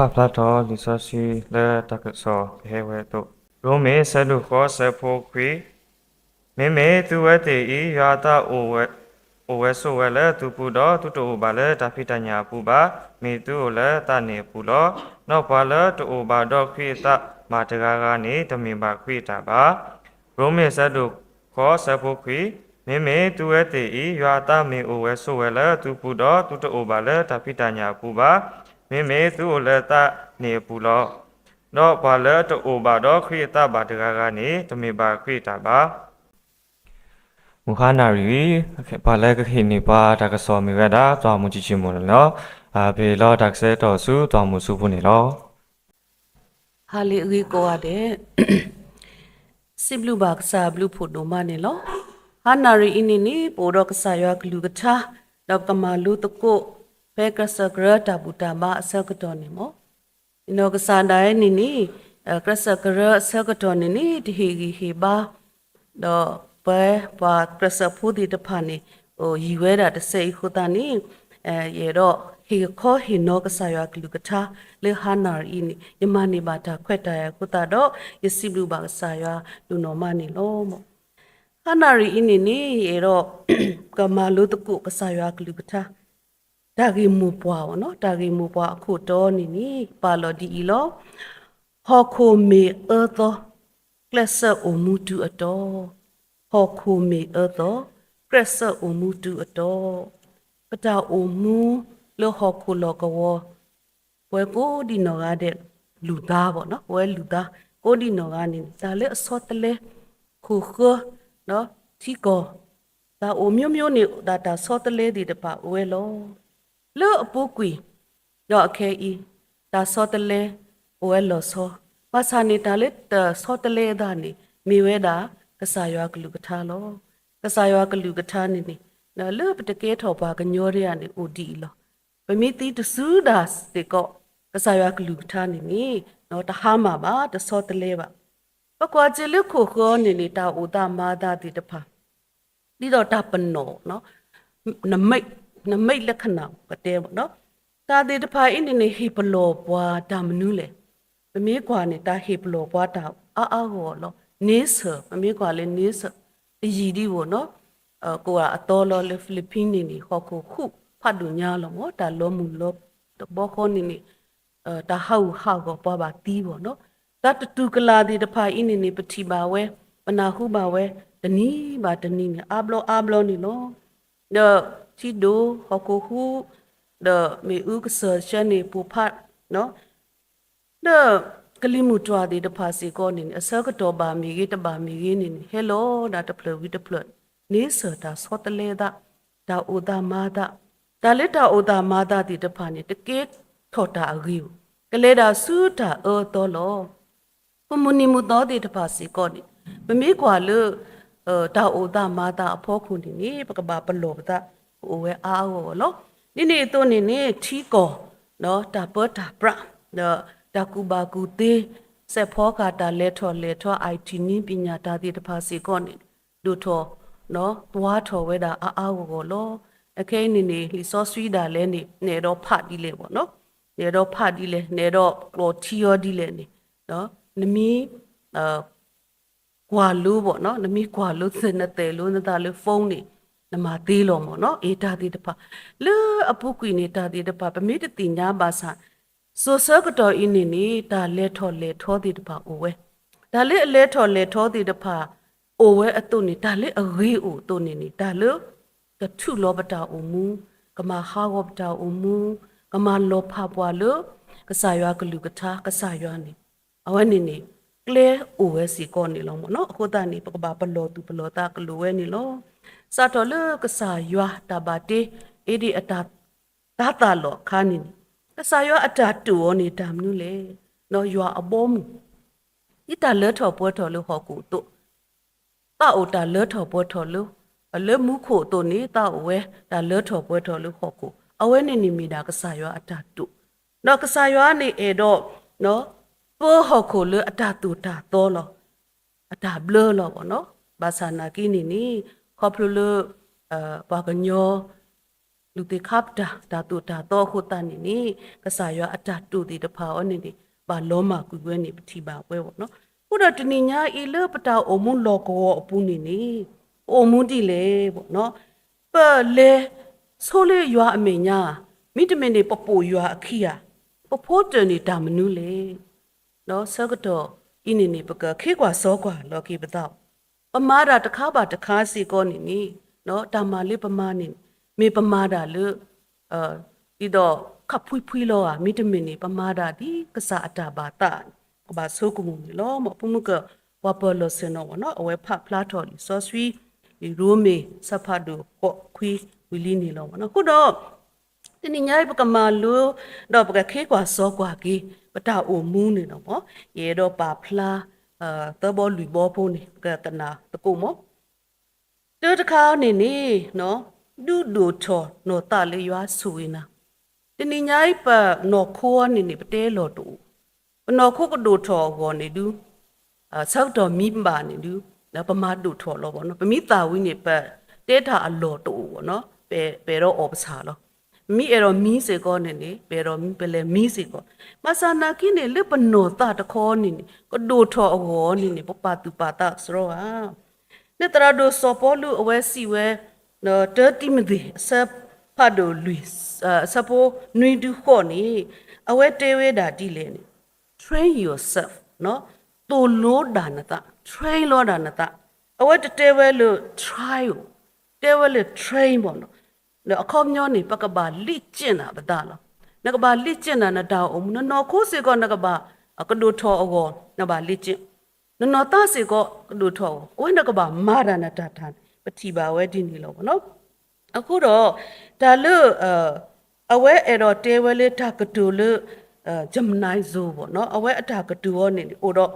ပာ်ဖျါထီၣ်လံာ်စီဆှံလၢတၢ်ကစီၣ်ကဟဲဝဲအသိး, ရိမ့ၤ ဆၢဒိၣ်ဃိး ဆၢဖိခွံ, မ့မ့ၢ်သုဝဲသ့ၣ်အံၤ ယွၤအသး အိၣ်ဝဲဆိးဝဲလၢသုပူၤဒီး သုတအိၣ်ဘၣ်လၢတၢ်ဖံးတၢ်ညၣ်အပူၤဘၣ်. မ့ၢ်သုအိၣ်လၢသးန့ၣ်အပူၤလီၤ. ဒီးပှၤလၢတအိၣ်ဘၣ်ဒီးခရံာ်အသးဘၣ်တဂၤဂၤန့ၣ် တမ့ၢ်ဘၣ်ခရံာ်အတၢ်ဘၣ်. ရိမ့ၤ ဆၢဒိၣ်ဃိး ဆၢဖိခွံ, မ့မ့ၢ်သုဝဲသ့ၣ်အံၤ ယွၤအသးမ့ၢ်အိၣ်ဝဲဆိးဝဲလၢသုပူၤဒီး သုတအိၣ်ဘၣ်လၢတၢ်ဖံးတၢ်ညၣ်အပူၤဘၣ်. မ့မ့ၢ်သုအိၣ်လၢသးန့ၣ်အပူၤလီၤ. ဒီးပှၤလၢတအိၣ်ဘၣ်ဒီးခရံာ်အသးဘၣ်တဂၤဂၤန့ၣ် တမ့ၢ်ဘၣ်ခရံာ်အတၢ်ဘၣ်. မုၢ်ဟါနၣ်ရံၣ်အံၤ ပှၤလၢကဟ့ၣ်န့ၢ်ပှၤတၢ်ကစီၣ်မ့ၢ်ဝဲဒၣ် သွၣ်မူကံၣ်ဆံမိၢ်န့ၣ်လီၤ. ပဟ့ၣ်လီၤတၢ်ကစဲးထီၣ်ဆူသွၣ်မူဆူဖိန့ၣ်လီၤ. ဟါလၢအဂ့ၤကိးဂၤဒဲး, စံးဘျုးဘၣ်ကစၢ်အဘျုးဖှိၣ်ဒိၣ်မးန့ၣ်လီၤ. ဟါနၣ်ရံၣ်အံၤန့ၣ်န့ၣ် ပအိၣ်ဒီးကစၢ်ယွၤကလုၢ်ကထါ, ဒီးပကမၤလိသကိး ဖဲကြၢးစၢးကရၢတၢ်ဘူၣ်တၢ်ဘါအဆၢကတီၢ်န့ၣ်မ့ၢ် ဒီးကစၢ်ဒၣ်ဝဲန့ၣ်န့ၣ် ကြၢးစၢးကရၢအဆၢကတီၢ်န့ၣ်န့ၣ် တဟ့ၣ်ဂံၢ်ဟ့ၣ်ဘါ, ဒီးပဝဲပှၤကြၢးစၢးဖိသ့ၣ်တဖၣ်န့ၣ် ယံာ်ဝဲဒၣ်တစဲးအံၤအဃိသတးန့ၣ် ယအဲၣ်ဒိးဟ့ၣ်ခီဟ့ၣ်နီၤကစၢ်ယွၤကလုၢ်ကထါလၢဟါနၣ်ရံၣ်အံၤန့ၣ် ယမၤန့ၢ်ဘၣ်တၢ်ခွဲးတၢ်ယာ်အဃိသတးဒီး ယစံးဘျုးဘၣ်ကစၢ်ယွၤဒိၣ်နီၢ်မးန့ၣ်လီၤ. ဟါနၣ်ရံၣ်အံၤန့ၣ်န့ၣ် ယအဲၣ်ဒိး ကမၤလိသကိးကစၢ်ယွၤကလုၢ်ကထါ တၢ်ဂ့ၢ်မိၢ်ပှၢ်အီၤနီၤ, တၢ်ဂ့ၢ်မိၢ်ပှၢ်အခိၣ်တီန့ၣ်န့ၣ် ပာ်လီၤဒ်အံၤလီၤ. ဟီၣ်ခိၣ်မ့ၢ်အၢသီ, ကျဲးစၢးအိၣ်မူတုၤအတီၢ်. ဟီၣ်ခိၣ်မ့ၢ်အၢသီ, ကျဲးစၢးအိၣ်မူတုၤအတီၢ်. ပတၢ်အိၣ်မူလၢဟီၣ်ခိၣ်လီၢ်ကဝီၤ ပဝဲကိးဒံနီၢ်ဂၤဒဲး လူၢ်သါဘၣ်နီၤ, ပဝဲလူၢ်သါ ကိးဒံနီၢ်ဂၤန့ၣ် တၢ်လၢအဆီတလဲ ခိၣ်ဃၢ ထံကီၢ် တၢ်အိၣ်မျိုးမျိုးန့ၣ် တၢ်ဆီတလဲသ့ၣ်တဖၣ်အိၣ်ဝဲလီၤ. လၢအပူၤကွံာ် ဒီးအခဲအံၤ တၢ်ဆီတလဲအိၣ်ဝဲလီၤဆီ, ဘၣ်ဆၣ်န့ၣ် တၢ်လၢတဆီတလဲအသးန့ၣ် မ့ၢ်ဝဲဒၣ် ကစၢ်ယွၤကလုၢ်ကထါလီၤ. ကစၢ်ယွၤကလုၢ်ကထါန့ၣ်န့ၣ် လၢပတကဲထီၣ်ပှၤကညီတဂၤန့ၣ် အိၣ်ဒ်အံၤလီၤ. ပမ့ၢ်သံတစုဒၣ်စ့ၢ်ကီး ကစၢ်ယွၤကလုၢ်ကထါန့ၣ်န့ၣ် တဟါမၢ်ဘၣ်, တဆီတလဲဘၣ်. ပကွၢ်စ့ၢ်လၢခိၣ်ဃၢန့ၣ်န့ၣ် တၢ်အိၣ်သးမၤသးသ့ၣ်တဖၣ် ဒ်သိးတၢ်ပနီၣ် နမိတ်လက္ခဏာ ကတဲမ့ၢ်နီၤ, တၢ်သ့ၣ်တဖၣ်အံၤန့ၣ်န့ၣ် ဟ့ၣ်ပလီၢ်ပှၤတၢ်မနုၤလဲၣ်. ပမ့ၢ်ကွၢ်န့ၣ် တၢ်ဟ့ၣ်ပလီၢ်ပှၤတၢ်အါအါဂီၢ်ဂီၢ်လီၤ. န့ဆၢၣ်, ပမ့ၢ်ကွၢ်လၢန့ဆၢၣ် တယံာ်ဒံးဧိၤနီၤ, ကိးဂၤအသီလီၤလၢ Philippines န့ၣ်န့ၣ် ဟီၣ်ခိၣ်ဃုဖးဒိၣ်ညါလီၤမ့ၢ် တၢ်လီၤမုၢ်လီၤ တဘျီဃီန့ၣ်န့ၣ် တၢ်ဟးဂူာ်ဟးဂီၤပှၤဘၣ်သံဘၣ်နီၤ, တၢ်တတူၢ်ကလာ်သ့ၣ်တဖၣ်အံၤန့ၣ်န့ၣ် ပထံၣ်ဘၣ်ဝဲ ပနၢ်ဟူဘၣ်ဝဲ တနံၤဘၣ်တနံၤန့ၣ် အါဘျီအါဘျီန့ၣ်လီၤ. ဒီးထံဒိၣ်ဟီၣ်ခိၣ်ဃု ဒီးမ့ၣ်အူကစၢၢ်ဆၢန့ၣ် ပိၢ်ဖး ဒီးကလံၤမုၢ်တွၤသ့ၣ်တဖၣ်စ့ၢ်ကီးန့ၣ်န့ၣ် အဆၢကတီၢ်ဘၣ်မ့ၢ်ဂ့ၤ တဘၣ်မ့ၢ်ဂ့ၤန့ၣ်န့ၣ် ဟဲလီၤဒၣ်တဖျၢၣ်ဝံၤတဖျၢၣ် န့ဆၢၣ်တၢ်ဆီတလဲသး တၢ်အိၣ်သးမၤသး, တၢ်လၢတၢ်အိၣ်သးမၤသးသ့ၣ်တဖၣ်န့ၣ် တကဲထီၣ်တၢ်အဂ့ၤဧိၤ, ကလဲၤဒၣ်ဆူတၢ်အၢအသီလီၤ. ပမုၢ်နံၤမုၢ်သီသ့ၣ်တဖၣ်စ့ၢ်ကီးန့ၣ် ပမ့ၢ်ကွၢ်လၢ တၢ်အိၣ်သးမၤသးအဖီခိၣ်န့ၣ်န့ၣ် ပကဘၣ်ပလီၢ်ပသး ကအိၣ်ဝဲအါအါဂီၢ်ဂီၢ်လီၤ. ဒ်န့ၣ်အသိးန့ၣ်န့ၣ် ထံကီၢ် တၢ်ပၢတၢ်ပြး ဒီးတၢ်ကူၣ်ဘၣ်ကူၣ်သ့ စဲးဖီကဟၣ်တၢ်လဲၤထီၣ်လဲၤထီ IT နည်းပညာ တၢ်သ့ၣ်တဖၣ်စ့ၢ်ကီးန့ၣ် ဒိၣ်ထီၣ် သွါထီၣ်ဝဲဒၣ်အါအါဂီၢ်ဂီၢ်လီၤ. အခဲအံၤန့ၣ်န့ၣ် လံာ်စီဆှံဒၣ်လဲာ်န့ၣ် နအဲၣ်ဒိးဖးဒ်လဲၣ်ဘၣ်နီၤ, နအဲၣ်ဒိးဖးဒ်လဲၣ် နအဲၣ်ဒိးကျိးထံအီၤဒ်လဲၣ်န့ၣ် နမ့ၢ် ကွၢ်လိဘၣ်နီၤ, နမ့ၢ်ကွၢ်လိ နသဲးလိနသးလၢ phone န့ၣ် နမၤသ့လီၤမ့ၢ်နီၤ. အ့ တၢ်သ့ၣ်တဖၣ် လၢအပူၤကွံာ်န့ၣ် တၢ်သ့ၣ်တဖၣ် ပမ့ၢ်တသ့ၣ်ညါဘၣ်ဆၣ် စိၤဆၢကတီၢ်အံၤန့ၣ်န့ၣ် တၢ်လဲၤထီၣ်လဲၤထီသ့ၣ်တဖၣ်အိၣ်ဝဲ, တၢ်လၢအလဲၤထီၣ်လဲၤထီသ့ၣ်တဖၣ် အိၣ်ဝဲအသိးန့ၣ် တၢ်လၢအဂ့ၤအိၣ်အသိးန့ၣ်န့ၣ် တၢ်လၢကထူးလီၤပတၢ်အိၣ်မူ, ကမၤဟးဂီၤပတၢ်အိၣ်မူ, ကမၤလီၤဖးပှၤလၢ ကစၢ်ယွၤကလုၢ်ကထါ ကစၢ်ယွၤန့ၣ် အဝဲန့ၣ်န့ၣ် ကျဲအိၣ်ဝဲစ့ၢ်ကီးန့ၣ်လီၤမ့ၢ်နီၤ. အဃိသတးန့ၣ် ပကဘၣ်ပလီၢ်သူၣ်ပလီၢ်သးကလိာ်ဝဲန့ၣ်လီၤ. စးထီၣ်လၢကစၢ်ယွၤတၢ်ဘၣ်တ့ အ့ဒ့ၣ်အတၢ် တၤသၣ်လီၤအခါန့ၣ်န့ၣ် ကစၢ်ယွၤအတၢ်တိာ်အီၤန့ၣ် တၢ်မနုၤလဲၣ်, ယွၤအဘီအမုၢ် ဒ်တၢ်လၢထီၣ်ပှဲၤထီၣ်လၢဟီၣ်ခိၣ်အသိး သးအိၣ်တၢ်လၢထီၣ်ပှဲၤထီၣ်လၢ လၢမူခိၣ်အသိးန့ၣ် သးအိၣ်ဝဲတၢ်လၢထီၣ်ပှဲၤထီၣ်လၢဟီၣ်ခိၣ်, အဝဲန့ၣ်န့ၣ်မ့ၢ်ဒၣ်ကစၢ်ယွၤအတၢ်တိာ်, ဒီးကစၢ်ယွၤန့ၣ်အဲၣ်ဒိး ပၢဟီၣ်ခိၣ်လၢအတၢ်သိၣ်တၢ်သီလီၤ. အတၢ်ဘျၢလီၤဘၣ်နီၤ. ဘၣ်ဆၣ်နာ်က့န့ၣ်န့ၣ် ခီဖျိလၢ ပှၤကညီ လူၤသ့ၣ်ခါပတာ် တၢ်သိၣ်တၢ်သီအဃိသတးန့ၣ်န့ၣ် ကစၢ်ယွၤအတၢ်တိာ်သ့ၣ်တဖၣ်အံၤန့ၣ်န့ၣ် ဘၣ်လီၤမၢ်ကွံာ်ဝဲန့ၣ် ပထံၣ်ဘၣ်ဝဲဘၣ်နီၤ. အဃိဒီးတနံၤညါအံၤလၢပတၢ်အိၣ်မူလီၢ်ကဝီၤအပူၤန့ၣ်န့ၣ် ပအိၣ်မူဒ်လဲၣ်ဘၣ်နီၤ. ပလဲၤဆိလၢယွၤအမဲာ်ညါဧါ, မ့တမ့ၢ်န့ၣ် ပပိာ်ယွၤအခံဧါ, ပဖိတၢၣ်န့ၣ်တၢ်မနုၤလဲၣ်. ဆၢကတီၢ်အံၤန့ၣ်န့ၣ် ပကခ့ကွၢ်စီကွၢ်လီၤက့ၤပသး, ပမၤတၢ်တခါဘၣ်တခါစ့ၢ်ကီးန့ၣ်န့ၣ် တၢ်မၤလၢပမၤန့ၣ် မ့ၢ်ပမၤတၢ်လၢ ဒ်သိးခပ်ခွံခွံလီၤဧါ, မ့တမ့ၢ်န့ၣ် ပမၤတၢ်ဒ်ကစၢ်အတၢ်ဘၣ်သး ကဘၣ်ဆိကမိၣ်န့ၣ်လီၤ. မ်အဖိမုၣ်က ပှၤပၢၤလီၢ်ဆ့ၣ်နီၤဘၣ်နီၤ အဝဲဖးဖျါထီၣ်လံာ်စီဆှံ လံာ်ရိမ့ၤ ဆၢဖးဒိၣ်ဃိးခွံဝံၤလံန့ၣ်လီၤဘၣ်နီၤ. အဃိဒီး တနံၤညါအံၤ ပကမၤလိ ဒီးပကခ့ကွၢ်စီကွၢ်က့ၤ ပတၢ်အိၣ်မူန့ၣ်လီၤမး. ယအဲၣ်ဒိးပာ်ဖျါ သၢဘီလွံၢ်ဘီဖိန့ၣ် ပကကနၣ်သကိးမး. တၢတခါန့ၣ်န့ၣ် ဒုးဒိၣ်ထီၣ်နီၢ်သးလၢယွၤဆိၣ်ဂ့ၤနၤ. တနံၤညါအံၤ ပနီၢ်ခိန့ၣ်န့ၣ် ပတဲလီၢ်တအိၣ်, ပနီၢ်ခိကဒိၣ်ထီၣ်အဂီၢ်န့ၣ်ဒုး ဆၢကတီၢ်မံဘၣ်န့ၣ်ဒုး ပမၤဒိၣ်ထီၣ်လီၤဘၣ်နီၤ. ပမံသးဝံၤန့ၣ် ပတဲတၢ်အလီၢ်တအိၣ်ဘၣ်နီၤ, ပ ပအဲၣ်ဒိးအီၣ်ပဆၣ်လီၤ. မ့ၢ်အဲၣ်ဒိးမံစ့ၢ်ကီးန့ၣ်န့ၣ် ပအဲၣ်ဒိးမံ ပလဲၤမံစ့ၢ်ကီး. ဘၣ်ဆၣ်နာ်က့န့ၣ် လၢပနီၢ်သးတခီန့ၣ်န့ၣ် ကဒိၣ်ထီၣ်အဂီၢ်န့ၣ်န့ၣ် ပပာ်သူၣ်ပာ်သးစရီဧါ. လၢသရၣ်ဒိၣ်စီၤပီလူးအဝဲစံးဝဲ တၢတံၤမသ့း အဆၢဖးဒိၣ်လွံၢ် အဆၢဖိနွံတုၤဃိးန့ၣ် အဝဲတဲဝဲဒၣ်ဒ်လဲၣ်န့ၣ် train yourself သိၣ်လိဒၣ်နသး, train လီၤဒၣ်နသး. အဝဲတတဲဝဲလၢ try ဧိၤ, တဲဝဲလၢ train ဘၣ်နီၤ. အခီပညီန့ၣ် ပကဘၣ်လေ့ကျင့်နၤပသးလီၤ. နကဘၣ်လေ့ကျင့်နၤ နတၢ်အိၣ်မူ နနီၢ်ခိစ့ၢ်ကီး နကဘၣ်ကဒိၣ်ထီၣ်အဂီၢ် နဘၣ်လေ့ကျင့် နနီၢ်သးစ့ၢ်ကီးကဒိၣ်ထီၣ်အဂီၢ် အဝဲနကဘၣ်မၤတၢ်နတၢ်တၢ်န့ၣ် ပထံၣ်ဘၣ်ဝဲဒ်န့ၣ်လီၤဘၣ်နီၤ. အဃိဒီး တၢ်လၢ အဝဲအဲၣ်ဒိးတဲဝဲလၢတၢ်ကတိၤလၢ Gemini ဘၣ်နီၤ, အဝဲအတၢ်ကတိၤအီၤန့ၣ်န့ၣ် အိၣ်ဒီး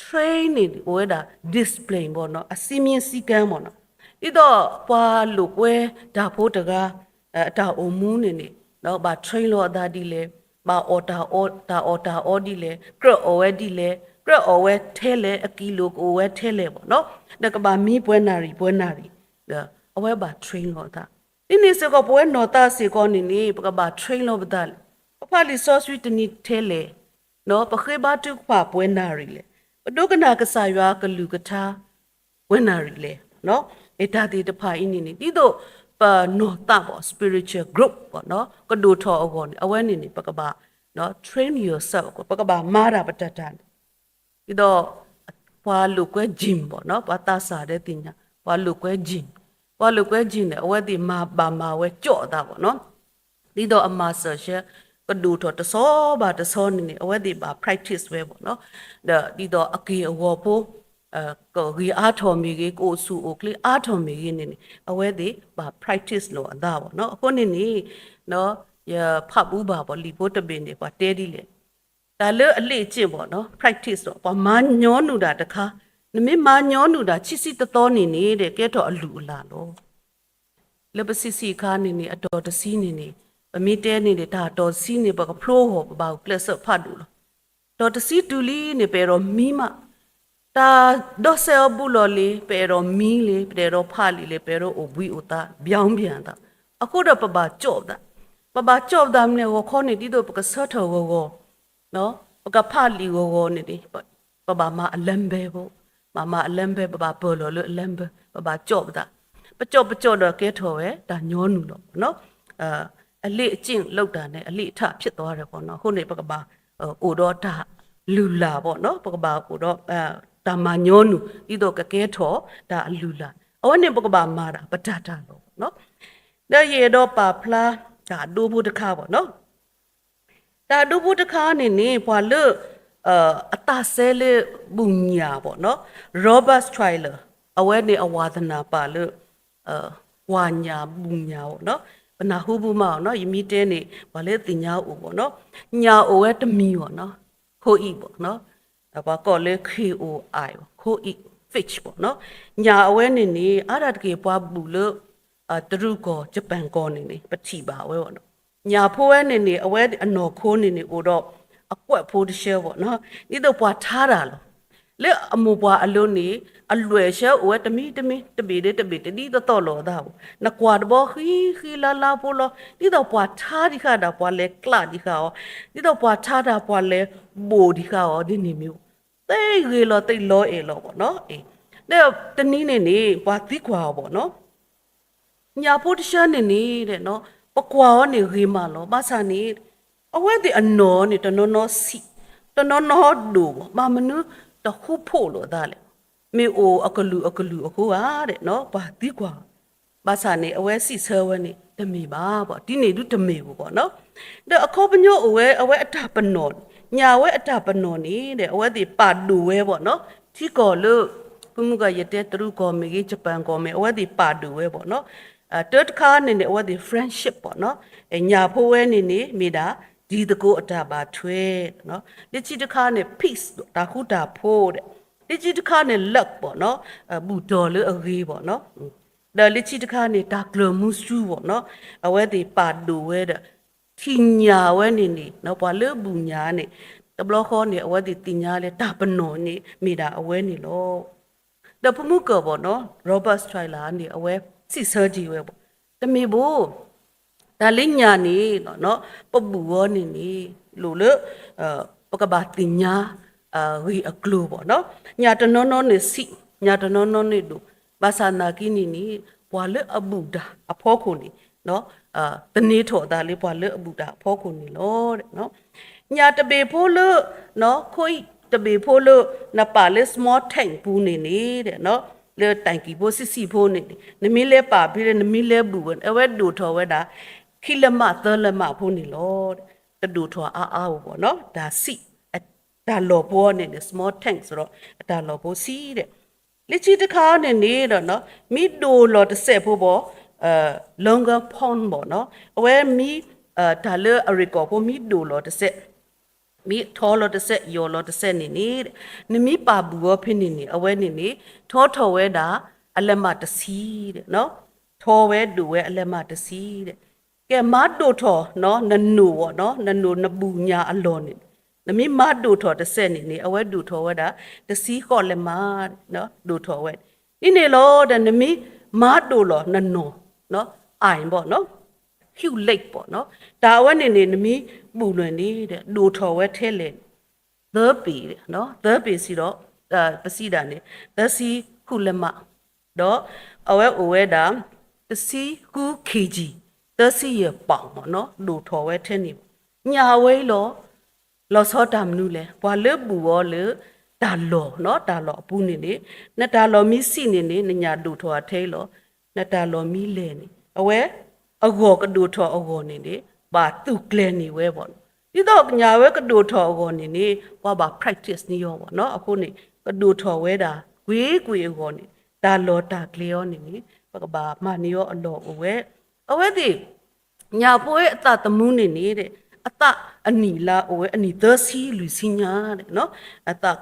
train န့ၣ်န့ၣ် အိၣ်ဝဲဒၣ် discipline ဘၣ်နီၤ, အစည်းမျဉ်းစည်းကမ်းဘၣ်နီၤ. ဒ်သိးပှၤလိာ်ကွဲတၢ်ဖိတဂၤ အတၢ်အိၣ်မူန့ၣ်န့ၣ် ဘၣ် train လီၤအသးဒ်လဲၣ်, ဘၣ်အီၣ်တၢ်အီ တၢ်အီၣ်တၢ်အီဒ်လဲၣ်, ကြၢးအီၣ်ဝဲဒ်လဲၣ်, ကြၢးအီၣ်ဝဲထဲလဲၣ်, အကံလိာ်ကအိၣ်ဝဲထဲလဲၣ်ဘၣ်နီၤ, ဒီးကဘၣ်မံပှဲၤနၣ်ရံၣ်ပှဲၤနၣ်ရံၣ်, အဝဲဘၣ် train လီၤအသး. ဒ်န့ၣ်စ့ၢ်ကီး ပဝဲနီၢ်သးစ့ၢ်ကီးန့ၣ်န့ၣ် ပကဘၣ် train လီၤပသးလဲၣ်. ပဖးလံာ်စီဆှံတနံၤထဲလဲၣ်, ပဃ့ဘါထုကဖၣ်ပှဲၤနၣ်ရံၣ်လဲၣ်, ပဒိကနၣ်ကစၢ်ယွၤကလုၢ်ကထါ ပှဲၤနၣ်ရံၣ်လဲၣ်. တၢ်သ့ၣ်တဖၣ်အံၤန့ၣ်န့ၣ် ဒ်သိးပနီၢ်သးဘၣ် spiritual growth ဘၣ်နီၤ ကဒိၣ်ထီၣ်အဂီၢ်န့ၣ် အဝဲန့ၣ်န့ၣ် ပကဘၣ် train yourself ပကဘၣ်မၤတၢ်ပတၢ်တၢ်န့ၣ် ဒ်သိး ပှၤလိာ်ကွဲ gym ဘၣ်နီၤ ပှၤသးစၢ်ဒဲးသ့ၣ်ညါ ပှၤလိာ်ကွဲ gym, ပှၤလိာ်ကွဲ gym န့ၣ် အဝဲသ့ၣ်မၤဘၣ်မၤဝဲကၠီၣ်အသးဘၣ်နီၤ ဒ်သိးအမၤစၢၤရှဲ ကဒိၣ်ထီၣ်တဆီဘၣ်တဆီန့ၣ်န့ၣ် အဝဲသ့ၣ်ဘၣ် practice ဝဲဘၣ်နီၤ ဒီးဒ်သိးအက့ၢ်အဂီၤဖိ ကဂ့ၤအါထီၣ်မ့ၢ်ဂ့ၤ ကအိၣ်ဆူၣ်အိၣ်ချ့အါထီၣ်မ့ၢ်ဂ့ၤန့ၣ်န့ၣ် အဝဲသ့ၣ်ဘၣ် practice လီၤအသးဘၣ်နီၤ အဃိန့ၣ်န့ၣ် ယဖးဘူးဘၣ်ဘၣ် လံာ်ဖိတဘ့ၣ်န့ၣ် ပှၤတဲဒ်လဲၣ် တၢ်လၢအလေ့ကျင့်ဘၣ်နီၤ practice ဒီး ပှၤမၤညီနုၢ်တၢ်တခါ နမ့ၢ်မၤညီနုၢ်တၢ်ဆံးဆံးသီသီန့ၣ်န့ၣ် ကဲထီၣ်အလုၢ်အလၢ်လီၤ လၢပဆံးဆံးအခါန့ၣ်န့ၣ် အတီၢ်တဆံန့ၣ်န့ၣ် ပမ့ၢ်တဲန့ၣ်န့ၣ် တၢ်တီၢ်တဆံန့ၣ် ပကဖျိအဂီၢ် ပဘၣ်ဂုာ်ကျဲးစၢးဖးဒိၣ်လီၤ တီၢ်တဆံတုၤလံန့ၣ် ပအဲၣ်ဒိးမံမး တၢ်ဒီးစဲးအီၤဘူးလီၤလံ ပအဲၣ်ဒိးမံလံ ပအဲၣ်ဒိးဖးလံာ်လံ ပအဲၣ်ဒိးအိၣ်ဘှံးအိၣ်သါ ပြောင်းပြန်သး အဃိဒီးပဘၣ်ကၠီၣ်ပသး ပဘၣ်ကၠီၣ်ပသးမနုၤလဲၣ် ဂီၤခီန့ၣ် ဒ်သိးပကဆၢထၢၣ်ဂီၤဂီၤ ပကဖးလံာ်ဂီၤဂီၤန့ၣ်န့ၣ် ပဘၣ်မၤ အလၢဘဲဖိ ဘၣ်မၤ အလၢဘဲ ပဘၣ်ပၢၢ်လီၤလၢ အလၢဘဲ ပဘၣ်ကၠီၣ်ပသး ပကၠီၣ်ပကၠီၣ်ဒီးကဲထီၣ်ဝဲ တၢ်ညီနုၢ်လီၤ အလေ့အကျင့်လုပ်တာနဲ့ အလေ့အထဖြစ်သွားတယ်ပေါ့နော် အဃိန့ၣ် ပကဘၣ်အိၣ်ဒီးတၢ်လုၢ်လၢ်ပေါ့နော် ပကဘၣ်အိၣ်ဒီး တၢ်မၤညီနုၢ် ဒ်သိးကကဲထီၣ်တၢ်အလုၢ်လၢ် အဝဲန့ၣ်ပကဘၣ်မၤတၢ်ပတၢ်တၢ်လီၤပေါ့နော် ဒီးယအဲၣ်ဒိးပာ်ဖျါ တၢ်အဒိဖိတခါပေါ့နော် တၢ်အဒိဖိတခါန့ၣ်န့ၣ် ပှၤလၢ အသးစဲလၢဘူၣ်ညၣ်ပေါ့နော် Robert Trailer အဝဲန့ၣ်အဝါသနၢ်ပာ်လၢ ဝါညၣ်ဘူၣ်ညၣ်ပေါ့နော် ပနၢ်ဟူဘူးမးပေါ့နော် ယမ့ၢ်တဲန့ၣ် ပှၤလၢသ့ၣ်ညါအိၣ်ပေါ့နော် ညၣ်အိၣ်ဝဲတမံၤပေါ့နော် ခိအံၣ်ပေါ့နော် ပှၤကိးလၢ K O I ခိအံၣ် fish ပေါ့နော် ညၣ်အဝဲန့ၣ်န့ၣ် အါဒၣ်တက့ၢ်ပှၤဘူၣ်လၢ တရူးကီၢ် ယပၣ်ကီၢ်န့ၣ်န့ၣ် ပထံၣ်ဘၣ်ဝဲပေါ့နော် ညၣ်ဖိဝဲန့ၣ်န့ၣ် အဝဲအနီၢ်ခိန့ၣ်န့ၣ် အိၣ်ဒီး အကွက်ဖိတဆၢပေါ့နော် ဒ်သိးပှၤထါတၢ်လီၤ လၢအမိၢ်ပှၢ်အလိၤန့ၣ် အလွဲၢ်ဆၢအိၣ်ဝဲတမံၤတမံၤ တဘ့ၣ်ဒီးတဘ့ၣ်တဒ်သိးသိးလိာ်အသးဘၣ်. နကွၢ်တဘျီဃံဃံလါလါဖိလီၤ. ဒ်သိးပှၤထါဒံးဃာ်ဒၣ်ပှၤလဲၤကျးဒံးဃာ်အီၤ, ဒ်သိးပှၤထါတၢ်ပှၤလဲၤဘိၣ်ဒံးဃာ်အီၤဒ်န့ၣ်မ့ၢ် သ့ဂ့ၤလီၤသ့လီၤအဲၣ်လီၤဘၣ်နီၤ. ဒီးတနံၤန့ၣ်န့ၣ် ပှၤသံကွၢ်အီၤဘၣ်နီၤ ညၣ်ဖိတဆၢန့ၣ်န့ၣ် ပကွၢ်အီၤန့ၣ်ဂ့ၤမးလီၤ. ဘၣ်ဆၣ်န့ၣ် အဝဲသ့ၣ်အနီၢ်န့ၣ် တနီၤနီၤဆံး, တနီၤနီၤဒိၣ်ဘၣ်, ဘၣ်မနုၤတဃူဖိးလိာ်အသးလဲၣ်. မ့ၢ်အိၣ်အကလုာ်အကလုာ်အဃိဧါဒီး ပှၤသံကွၢ် ဘၣ်ဆၣ်န့ၣ် အဝဲစံးဆၢဝဲန့ၣ် တမ့ၢ်ဘၣ်ဘၣ်, ဒ်န့ၣ်ဒုတမ့ၢ်ဘၣ်နီၤ. ဒီးအခီပညီအိၣ်ဝဲ အဝဲအတၢ်ပနီၣ်, ညၣ်ဝဲအတၢ်ပနီၣ်န့ၣ်ဒီး အဝဲသ့ၣ်ပာ်ဒိၣ်ဝဲဘၣ်နီၤ. ထံကီၢ်လၢ ဖုမုၢ်ကီၢ်ယတဲတရူးကီၢ်မ့ၢ်ဂ့ၤ ယပၣ်ကီၢ်မ့ၢ် အဝဲသ့ၣ်ပာ်ဒိၣ်ဝဲဘၣ်နီၤ. တၢတခါန့ၣ်န့ၣ် အဝဲသ့ၣ် friendship ဘၣ်နီၤ. ညၣ်ဖိဝဲန့ၣ်န့ၣ် မ့ၢ်ဒၣ် တံၤသကိးအတၢ်ဘၣ်ထွဲ, လၢခံတခါန့ၣ် peace တၢ်ဃူတၢ်ဖိးဒီး လၢခံတခါန့ၣ် love ဘၣ်နီၤ, ဘူၣ်တီၢ်လၢအဂ့ၤဘၣ်နီၤ. ဒီးလၢခံတခါန့ၣ် တၢ်ကျၢၤမူဆူဘၣ်နီၤ. အဝဲသ့ၣ်ပာ်ဒိၣ်ဝဲဒီး ထံၣ်ညၣ်ဝဲန့ၣ်န့ၣ် ပှၤလၢဘူၣ်ညၣ်န့ၣ် တဘျီဃီန့ၣ် အဝဲသ့ၣ်သ့ၣ်ညါလၢတၢ်ပနီၣ်န့ၣ် မ့ၢ်ဒၣ်အဝဲန့ၣ်လီၤ. ဒီးဖုမုၢ်ကီၢ်ဘၣ်နီၤ Robert Schuyler န့ၣ် အဝဲစံးဆၢက့ၤဝဲဘၣ်, တမ့ၢ်ဘၣ် တၢ်လၢညၣ်န့ၣ် ပဘူၣ်အီၤန့ၣ်န့ၣ် လိၣ်လၢ ပကဘၣ်သ့ၣ်ညါ ဂ့ၢ်အကျိၤဘၣ်နီၤ. ညၣ်တနီၤနီၤန့ၣ် ဆံး, ညၣ်တနီၤနီၤန့ၣ်ဒိၣ်, ဘၣ်ဆၣ်သနာ်က့န့ၣ်န့ၣ် ပှၤလၢအဘူၣ်တၢ်အဖီခိၣ်န့ၣ် သန့ၤထီၣ်အသးလၢပှၤလၢအဘူၣ်တၢ်အဖီခိၣ်န့ၣ်လီၤ. ညၣ်တဘ့ၣ်ဖိလၢ ခိအံၣ်တဘ့ၣ်ဖိလၢ နပာ်လၢ small tank ပူၤန့ၣ်န့ၣ် လၢ tank ဖိဆံးဆံးဖိန့ၣ်န့ၣ် နမ့ၢ်လဲၤပာ်ဖဲလဲၣ် နမ့ၢ်လဲၤဘူၣ်ဝဲ အဝဲဒိၣ်ထီၣ်ဝဲဒၣ် ခံလၢမးသၢလၢမးဖိန့ၣ်လီၤ. တဒိၣ်ထီၣ်အါအါဘၣ်နီၤ တၢ်ဆံး တၢ်လီၢ်ဖိန့ၣ်န့ၣ် small tank စ့ၢ်ဒီး အတၢ်လီၢ်ဖိဆံးဒီး လၢခံတခါန့ၣ်န့ၣ်ဒီး မ့ၢ်ဒိၣ်လီၤတစဲးဖိဘၣ် longer pond ဘၣ်နီၤ အဝဲမ့ၢ် တၢ်လၢအရ့ၣ်ကီၢ်ဖိမ့ၢ်ဒိၣ်လီၤတစဲး မ့ၢ်ထီလီၤတစဲး ယိာ်လီၤတစဲးန့ၣ်န့ၣ် နမ့ၢ်ပာ်ဘူၣ်အီၤဖဲန့ၣ်န့ၣ် အဝဲန့ၣ်န့ၣ် ထီထီၣ်ဝဲဒၣ် အလဲၤမးတဆံဒီး ထီဝဲဒိၣ်ဝဲအလဲၤမးတဆံဒီး ကဲမၤဒိၣ်ထီၣ် နနိၣ်ဘၣ်နီၤ နနိၣ်နဘူၣ်ညၣ်အလီၢ်န့ၣ် နမ့ၢ်မၤဒိၣ်ထီၣ်တစဲးန့ၣ်န့ၣ် အဝဲဒိၣ်ထီၣ်ဝဲဒၣ် တဆံဃိးလဲၤမး ဒိၣ်ထီၣ်ဝဲ ဒ်န့ၣ်လီၤဒီး နမ့ၢ်မၤဒိၣ်လီၤနနိၣ် အၢၣ်ဘၣ်နီၤ Hugh Lake ဘၣ်နီၤ တၢ်အဝဲန့ၣ်န့ၣ် နမ့ၢ်ဘူၣ်လၢာ်န့ၣ်ဒီး ဒိၣ်ထီၣ်ဝဲထဲလဲၣ် သၢပ့ၤ သၢပ့ၤစံးဒီး ပစံးဒၣ်န့ၣ် သၢဆံဃုလဲၤမး ဒီးအဝဲအိၣ်ဝဲဒၣ် တဆံဃု kilograms သၢဆံယဲၢ် pound ဘၣ်နီၤ ဒိၣ်ထီၣ်ဝဲထဲန့ၣ်ဘၣ် ညၣ်အဝဲအံၤလီၤ လီၤဆီတၢ်မနုၤလဲၣ် ပှၤလၢဘူၣ်အီၤလၢ တၢ်လီၢ်နီၤ တၢ်လီၢ်အပူၤန့ၣ်န့ၣ် နတၢ်လီၢ်မ့ၢ်ဆံးန့ၣ်န့ၣ် နညၣ်ဒိၣ်ထီၣ်အထဲအံၤလီၤ နတၢ်လီၢ်မ့ၢ်လဲၢ်န့ၣ် အဝဲ အဂီၢ်ကဒိၣ်ထီၣ်အဂီၢ်န့ၣ်န့ၣ် ဘၣ်သူၣ်ကျဲၤန့ၢ်ဝဲဘၣ်နီၤ ဒ်သိးကညၣ်ဝဲကဒိၣ်ထီၣ်အဂီၢ်န့ၣ်န့ၣ် ပှၤဘၣ် practice န့ၢ်အီၤဘၣ်နီၤ အဃိန့ၣ် ကဒိၣ်ထီၣ်ဝဲဒၣ် ကွ့ၢ်ကွ့ၢ်အဂီၢ်န့ၣ် တၢ်လီၢ်တၢ်ကျဲအီၤန့ၣ်န့ၣ် ပကဘၣ်မၤန့ၢ်အီၤအလီၢ်အိၣ်ဝဲ အဝဲသ့ၣ် ညၣ်ဖိအသးသမူန့ၣ်န့ၣ် အသးအနံၣ်လါအိၣ်ဝဲအနံၣ်သၢဆံလွံၢ်ဆံညါ အသး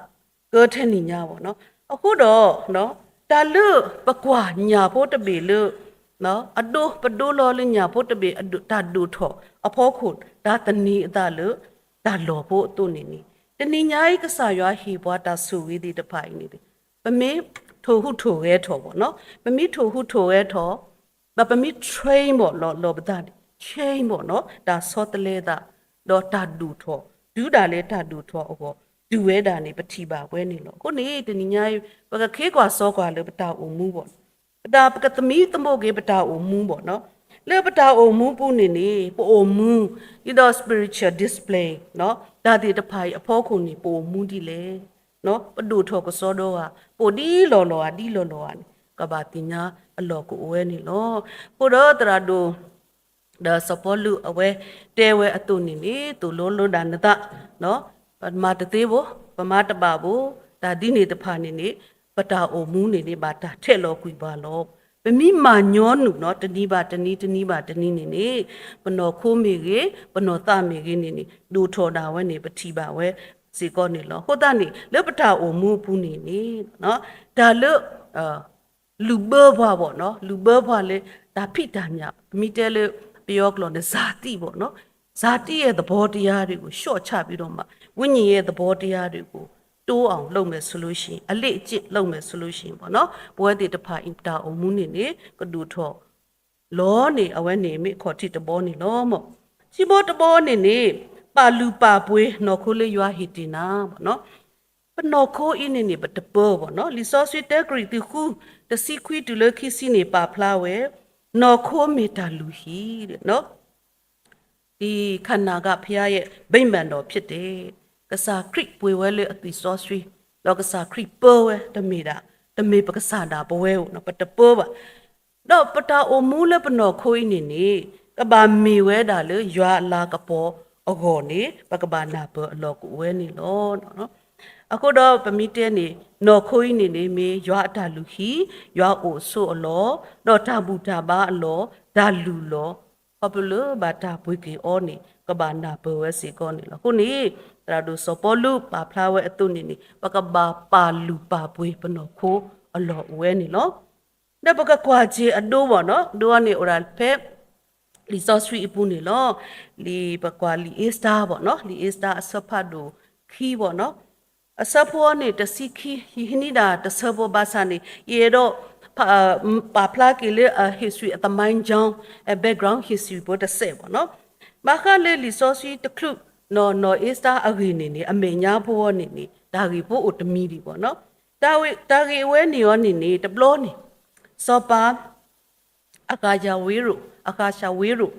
ကၢထဲန့ၣ်ညါဘၣ်နီၤ အဃိဒီး တၢ်လၢပကွၢ်ညၣ်ဖိတဘ့ၣ်လၢ အဒိပဒိလီၤလၢညၣ်ဖိတဘ့ၣ် တၢ်ဒိၣ်ထီၣ်အဖီခိၣ် တၢ်သန့ၤအသးလၢ တၢ်လီၢ်ဖိအသိးန့ၣ်န့ၣ် တနံၤညါအံၤ ကစၢ်ယွၤဟ့ၣ်ပှၤတၢ်ဆိၣ်ဂ့ၤသ့ၣ်တဖၣ်အံၤန့ၣ် ပမ့ၢ်ထိၣ်ဟူးထိၣ်ဂဲၤထီၣ်ဘၣ်နီၤ ပမ့ၢ်ထိၣ်ဟူးထိၣ်ဂဲၤထီၣ် ဒီးပမ့ၢ် train ဘၣ်လီၤလီၤပသးန့ၣ် train ဘၣ်နီၤ တၢ်ဆီတလဲသး ဒီးတၢ်ဒိၣ်ထီၣ် တုၤဒၣ်လဲာ်တၢ်ဒိၣ်ထီၣ်အဂီၢ် တုၤဝဲဒၣ်န့ၣ် ပထံၣ်ဘၣ်ဝဲန့ၣ်လီၤ. အဃိန့ၣ် တနံၤညါအံၤ ပကခ့ကွၢ်စီကွၢ်လၢပတၢ်အိၣ်မူဘၣ်နီၤ ပတၢ်ပကသမံသမိးက့ၤပတၢ်အိၣ်မူဘၣ်နီၤ လၢပတၢ်အိၣ်မူပူၤန့ၣ်န့ၣ် ပအိၣ်မူ ဒ်သိး spiritual discipline နီၤ တၢ်သ့ၣ်တဖၣ်အံၤအဖီခိၣ်န့ၣ် ပအိၣ်မူဒ်လဲၣ် ပဒိၣ်ထီၣ်ကစီဒီဂၤ ပအိၣ်ဒ်လီၢ်လီၤဧါ ဒ်လီၢ်လီၤဧါန့ၣ် ကဘၣ်သ့ၣ်ညါအလီၢ်ကအိၣ်ဝဲန့ၣ်လီၤ. အဃိဒီးသရၣ်ဒိၣ် ဒီးစီၤပီလူးအဝဲတဲဝဲအသိးန့ၣ်န့ၣ် သိၣ်လိလိဒၣ်နသး ပမၤတသ့ဘၣ် ပမၤတဘၣ်ဘၣ် တၢ်ဒ်န့ၣ်တဖၣ်န့ၣ်န့ၣ် ပတၢ်အိၣ်မူန့ၣ်န့ၣ် ဘၣ်တၢ်ထဲးလီၤကွံာ်ပှၤလီၤ. ပမ့ၢ်မၤညီနုၢ်နီၤ တနံၤဘၣ်တနံၤ တနံၤဘၣ်တနံၤန့ၣ်န့ၣ် ပနီၢ်ခိမ့ၢ်ဂ့ၤ ပနီၢ်သးမ့ၢ်ဂ့ၤန့ၣ်န့ၣ် ဒိၣ်ထီၣ်ဒၣ်ဝဲန့ၣ် ပထံၣ်ဘၣ်ဝဲစ့ၢ်ကီးန့ၣ်လီၤ. အဃိသတးန့ၣ် လၢပတၢ်အိၣ်မူအပူၤန့ၣ်န့ၣ် တၢ်လၢ လုၣ်ဘၢပှၤဘၣ်နီၤ လုၣ်ဘၢပှၤလၢတၢ်ဖံးတၢ်ညၣ် ပမ့ၢ်တဲလၢပယီၤကျိာ်န့ၣ် ဇာတိ ဘၣ်နီၤ ဇာတိရဲ့သဘောတရားတွေကို လျှော့ချပြီးတော့မှ ဝိညာဉ်ရဲ့သဘောတရားတွေကို တိုးအောင်လုပ်မယ်ဆိုလို့ရှိရင် အလေ့အကျင့်လုပ်မယ်ဆိုလို့ရှိရင်ပေါ့နော် ပဝဲသ့ၣ်တဖၣ်အံၤတၢ်အိၣ်မူန့ၣ်န့ၣ် ကဒိၣ်ထီၣ်လီၤန့ၣ် အဝဲန့ၣ်မ့ၢ်ခီၣ်ထံးတဘီန့ၣ်လီၤမၢ်. ခံဘီတဘီန့ၣ်န့ၣ် ပာ်လုၢ်ပာ်ပှ့ၤနီၢ်ခိလၢယွၤဟ့ၣ်တ့ၢ်နၤပေါ့နော်. ပနီၢ်ခိအံၤန့ၣ်န့ၣ် ပတပၢဘၣ်နီၤ. လံာ်စီဆှံတၢကရံၣ်သူးဃု တဆံခွံတုၤလၢခံဆံန့ၣ် ပာ်ဖျါဝဲ နီၢ်ခိမ့ၢ်တၢ်လုၢ်ဟံၣ် ဒီး ခန္ဓာကဖျားရဲ့ ဗိမာန်တော်ဖြစ်တယ်. ကစၢ်ခရံာ်ပှ့ၤဝဲလၢအသွံၣ်စီဆှံ, ဒီးကစၢ်ခရံာ်ပၢဝဲ တမ့ၢ်ဒၣ်, တမ့ၢ်ပကစၢ်ဒၣ်ပဝဲဧိၤနီၤ, ပတပၢဘၣ်. ဒီးပတၢ်အိၣ်မူလၢပနီၢ်ခိအံၤန့ၣ်န့ၣ် ကဘၣ်မ့ၢ်ဝဲဒၣ်လၢယွၤအလၤကပီၤအဂီၢ်န့ၣ် ပကဘၣ်နၢ်ပၢၢ်အလီၢ်ကအိၣ်ဝဲန့ၣ်လီၤ. အဃိဒီးပမ့ၢ်တဲန့ၣ် နီၢ်ခိအံၤန့ၣ်န့ၣ် မ့ၢ်ယွၤအတၢ်လုၢ်ဟံၣ်, ယွၤအိၣ်ဆိးအလီၢ်, ဒီးတၢ်ဘူၣ်တၢ်ဘါအလီၢ်, တၢ်လုၢ်လီၢ်, ခီဖျိလၢဘၣ်တၢ်ပှ့ၤက့ၤအီၤန့ၣ် ကဘၣ်နၢ်ပၢၢ်ဝဲစ့ၢ်ကီးန့ၣ်လီၤ. အဃိန့ၣ် သရၣ်ဒိၣ်စီၤပီလူးပာ်ဖျါဝဲအသိးန့ၣ်န့ၣ် ပကဘၣ်ပာ်လုၢ်ပာ်ပှ့ၤပနီၢ်ခိအလီၢ်အိၣ်ဝဲန့ၣ်လီၤ. ဒီးပကကွၢ်က့ၤအဒိဘၣ်နီၤ, ဒိန့ၣ်အိၣ်ဒၣ်ဖဲ လံာ်စီဆှံအပူၤန့ၣ်လီၤ. လံာ်ပကွၢ်လံာ်အ့စတၢဘၣ်နီၤ, လံာ်အ့စတၢအဆၢဖးဒိၣ်ခံဘၣ်နီၤ, အဆၢဖိန့ၣ် တဆံခံ, ယဟံးန့ၢ်ဒၣ်တဆၢဖိဘၣ်ဆၣ်န့ၣ် ယအဲၣ်ဒိး ပာ်ဖျါက့ၤလၢအ history အသမိုင်းကြောင်း အ background history ဖိတစဲးဘၣ်နီၤ. ဘၣ်ဃးလၢလံာ်စီဆှံတချုးနီၢ်နီၢ်အ့စတၢအဂ့ၢ်န့ၣ်န့ၣ် အမဲာ်ညါဖိအီၤန့ၣ်န့ၣ် တၢ်ဂ့ၢ်ဖိအိၣ်တမံၤဒံးဘၣ်နီၤ. တၢ်ဂ့ၢ်အဝဲန့ၣ်အီၤန့ၣ်န့ၣ် တဘျီန့ၣ် စီၤပၤ အဃၣ်ရှၤဝ့ရိၣ်, အဃၣ်ရှၤဝ့ရိၣ်